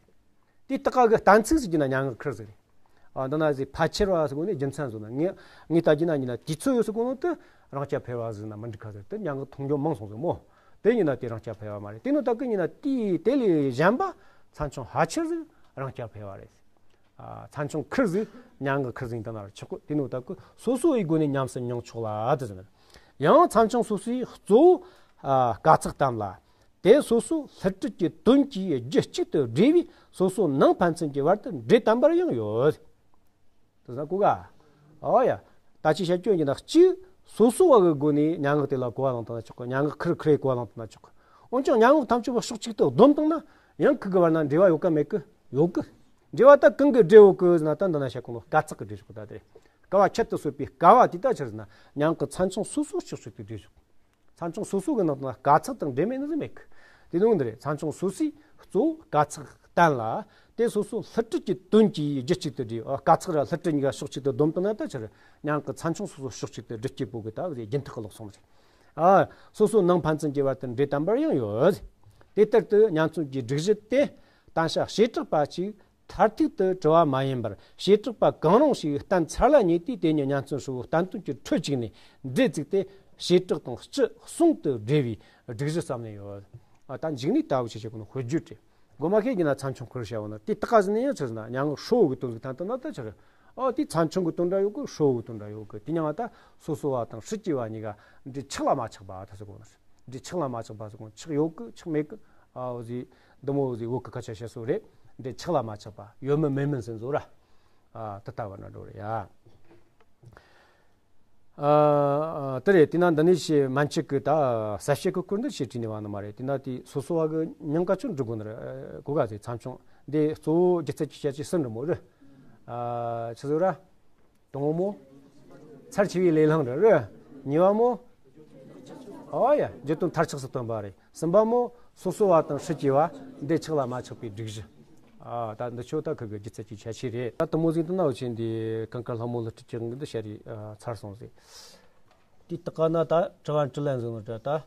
དེ་ད་ག་གི་གཏན་ཚིགས་ཟེར་གྱི་ན་མྱ་ངན་ཁུར་ཟེར། ཨ། འདི་ན་ཟེར་ཕལ་ཆེར་བ་ཟེར་གོ་ནི་རྒྱུ་མཚན་བཟོ་ན་ངས་ངས་ལྟ་རྒྱུ་ན་ཡིན་ན་དུས་ཚོད་ཡོད་ཟེར་གོ་ནོ་དེ་རང་རྐྱ་འཕེར་བ་ཟེར་ན་མི་འགྲིག་ག་ཟེར། དེ་མྱ་ངན་མཐོང་རྒྱུ་མང་སོང་ཟེར་མོ། དེ་ཡིན་ན་དེ་རང་རྐྱ་འཕེར་བ་མ་རེད། དེ་ནི་ད་གི་ཡིན་ན་དེ་དེ་ལས་གཞན་པ་ཚན་ཆུང་ཕལ་ཆེར་ཟིག་རང་རྐྱ་འཕེར་བ་རེད། ཨ། ཚན་ཆུང་ཁུར་ཟིག་མྱ་ངན་ཁུར་ཟིག་འདི་ན་ཆོག་གི། དེ་ནི་ད་གི་སོ་སོ་བའི་སྒོ་ནས་ཉམས་སུ་མྱོང་ཆོག་ལ་དེ་ཟེར་ན། ཡང་ཚན་ཆུང་སོ་སོའི་གཙོ་བོ། ཨ། དཀའ་ཚེགས་བསྟན་ལ། དེ་སོ་སོ་བསླུ་བྲིད་ཀྱི་དོན་གྱིས་རྒྱུད་གཅིག་ཏུ་སྦྲེལ་བས་སོ་སོ་ནང་ཕན་ཚུན་གྱི་བར་དུ་འབྲེལ་དམ་པར་ཡང་ཡོད། དེ་ཟེར་ན་གོ་ག། ཨོ་ཡ། ད་ཅི་བཤད་རྒྱུ་ཡིན་ན་གཅིག་སོ་སོ་བ་གི་སྒོ་ནས་མྱ་ངན་དེ་ལ་གོ་བ་བླངས་བཏང་ན་ཆོག་གི། མྱ་ངན་ཁུར་ཁུར་གོ་བ་བླངས་བཏང་ན་ཆོག་གི། འོན་ཀྱང་མྱ་ངན་ཐམས་ཅད་པོ་ཕྱོགས་གཅིག་ཏུ་བསྡོམས་བཏང་ན་ཡང་ཁུ་གི་བར་ན་འབྲེལ་བ་ཡོད་ག་མེད་གི། ཡོད་གི། འབྲེལ་བ་ད་གང་གི་འབྲེལ་ཡོད་གི་ཟེར་ན་ད་འདི་ན་བཤད་གོ་ནོ་དཀའ་ཚེགས་ཀྱི་འབྲེལ་ཆོག་ད་དེ་རེད། དཀའ་བ་ཁྱད་དུ་གསོད་པའི་དཀའ་བ་དེ་ད་ཆི་ཟེར་ན་མྱ་ངན་ཚན་ཆུང་སོ་སོ་ཕྱོགས་གཅིག་ཏུ་སྦྲེལ་ཆོག། ཚན་ཆུང་སོ་སོ་གི་ནང་དུ་ན་དཀའ་ཚེགས་དང་འབྲེལ་མེད་ནི་ཟིག་མེད་གི། དེ་ནོ་འདི་རེད། ཚན་ཆུང་སོ་སོའི་གཙོ་བོ་དཀའ་ཚེགས་བསྟན་ལ། དེ་སོ་སོ་བསླུ་བྲིད་ཀྱི་དོན་གྱིས་རྒྱུད་གཅིག་ཏུ་སྦྲེལ། ཨ། དཀའ་ཚེགས་ར་བསླུ་བྲིད་གཉིས་ཀ་ཕྱོགས་གཅིག་ཏུ་བསྡོམས་བཏང་ན་ད་ཕྱིར་མྱ་ངན་གྱི་ཚན་ཆུང་སོ་སོ་ཕྱོགས་གཅིག་ཏུ་སྦྲེལ་སྐྱེས་པོ་གི་ད་རྒྱུན་མཐུད་ཀྱི་ལོག་སོང་ཟིག། ཨ། སོ་སོ་ནང་ཕན་ཚུན་གྱི་བར་དུ་འབྲེལ་དམ་པར་ཡང་ཡོད། དེ་ལྟར་དུ་སྙན་རྩོམ་གྱི་སྒྲིག་གཞི་དེ་བསྟན་བྱ་བྱེ་བྲག་པ་གཅིག་མཐར་ཐུག་ཏུ་གྲུབ་པ་མ་ཡིན་པར་བྱེ་བྲག་པ་གང་རུང་ཞིག་གཏན་ཚར་ལ་ཉེ་དུས་དེ་ཉིད་སྙན་རྩོམ་ཧྲིལ་བོ་བསྟན་དོན་གྱི་ཁྲོད་ཅིག་ནས་འབྲེལ་བཙུགས་ཏེ་བྱེ་བྲག་དང་སྤྱི་གསུམ་དུ་སྦྲེལ་བའི་སྒྲིག་གཞི་བརྩམས་ནས་ཡོད། ཨ། ད་འཇིག་ཉེན་ལྟ་བུ་ཆེ་ཆེ་གོ་ནོ་དཔེར་བརྗོད་དེ། མགོ་མ་ཁེ་གྱི་ན་ཚན་ཆུང་ཁུར་བྱ་བ་ན་དེ་ད་ག་ཟིག་ནས་ཡང་ཆི་ཟེར་ན་མྱ་ངན་ཧྲིལ་བོ་གི་དོན་ཟིག་བསྟན་ཐུབ་ན་ད་ཆི་རེད། ཨ། དེ་ཚན་ཆུང་གི་དོན་འདྲ་ཡོད་གི། ཧྲིལ་བོ་གི་དོན་འདྲ་ཡོད་གི། དེ་མྱ་ངན་ད་སོ་སོ་བ་དང་སྲིད་ཀྱི་བ་གཉིས་ཀ་འབྲེལ་ཆགས་ལ་མ་ཆགས་པ་ད་ཟེར་གོ་ནོ། འབྲེལ་ཆགས་ལ་མ་ཆགས་པ་ཟེར་གོ་ནོ་ཆགས་ཡོད་གི་ཆགས་མེད་གི། ཨ། འོ་ཟིག་འདི་མོ་འོ་ཟིག་བོད་གི་སྐད་ཆ་བཤད་སྲོལ་རེད། འབྲེལ་ཆགས་ལ་མ་ཆགས་པ་ཡོད་མིན་མེད་མིན་ཟེར་ན་ཟོ་ར། ཨ། དེ་ལྟ་བུ་ན་འགྲོ་རེད་ཡ། ཨ། དེ་རེད། དེ་ན་འདི་ནས་ཞེས་མན་ཆད་ཀྱི་ད་གསལ་བཤད་ཀྱི་སྐོར་འདི་ཞེས་བྲིས་ནས་བ་ནི་མ་རེད། དེ་ན་དེ་སོ་སོ་བ་གི་མྱིང་ག་ཅུང་འབྲི་དགོས་ནི་རེད། གོ་ག་ཟེར་ཚན་ཆུང་འདི་གཙོ་བོ་སྒྱུ་རྩལ་གྱི་བཤད་ཀྱི་ཟིན་འདྲི་མོ་རེད། ཨ། ཆི་ཟེར་ར། དང་པོ་མོ། ཚར་ཆེ་བའི་ལས་བླངས་རེད། གཉིས་པ་མོ། ཨོ་ཡ། བརྗོད་དོན་མཐར་ཆགས་སུ་སྟོན་པ་རེད། གསུམ་པ་མོ། སོ་སོ་བ་དང་སྲིད་ཀྱི་བ། འདི་ཆགས་ལ་མ་ཆགས་པའི་སྒྲིག་གཞི། ཨ། ད་འདི་ཆོ་ད་ཁུ་གི་སྒྱུ་རྩལ་གྱི་ཁྱད་ཆོས་རེད། ད་དུ་མོ་ཟིག་ཏུ་ན་འུ་ཆེན་འདི་གངས་དཀར་ལྷ་མོ་ལྷུ་ཁྲིད་ཀྱི་འདི་ཤ་རི་ཚར་སོང་ཟིག། དེ་དག་ན་ད་དྲི་བ་དྲི་ལན་ཟིག་ནོ་ད།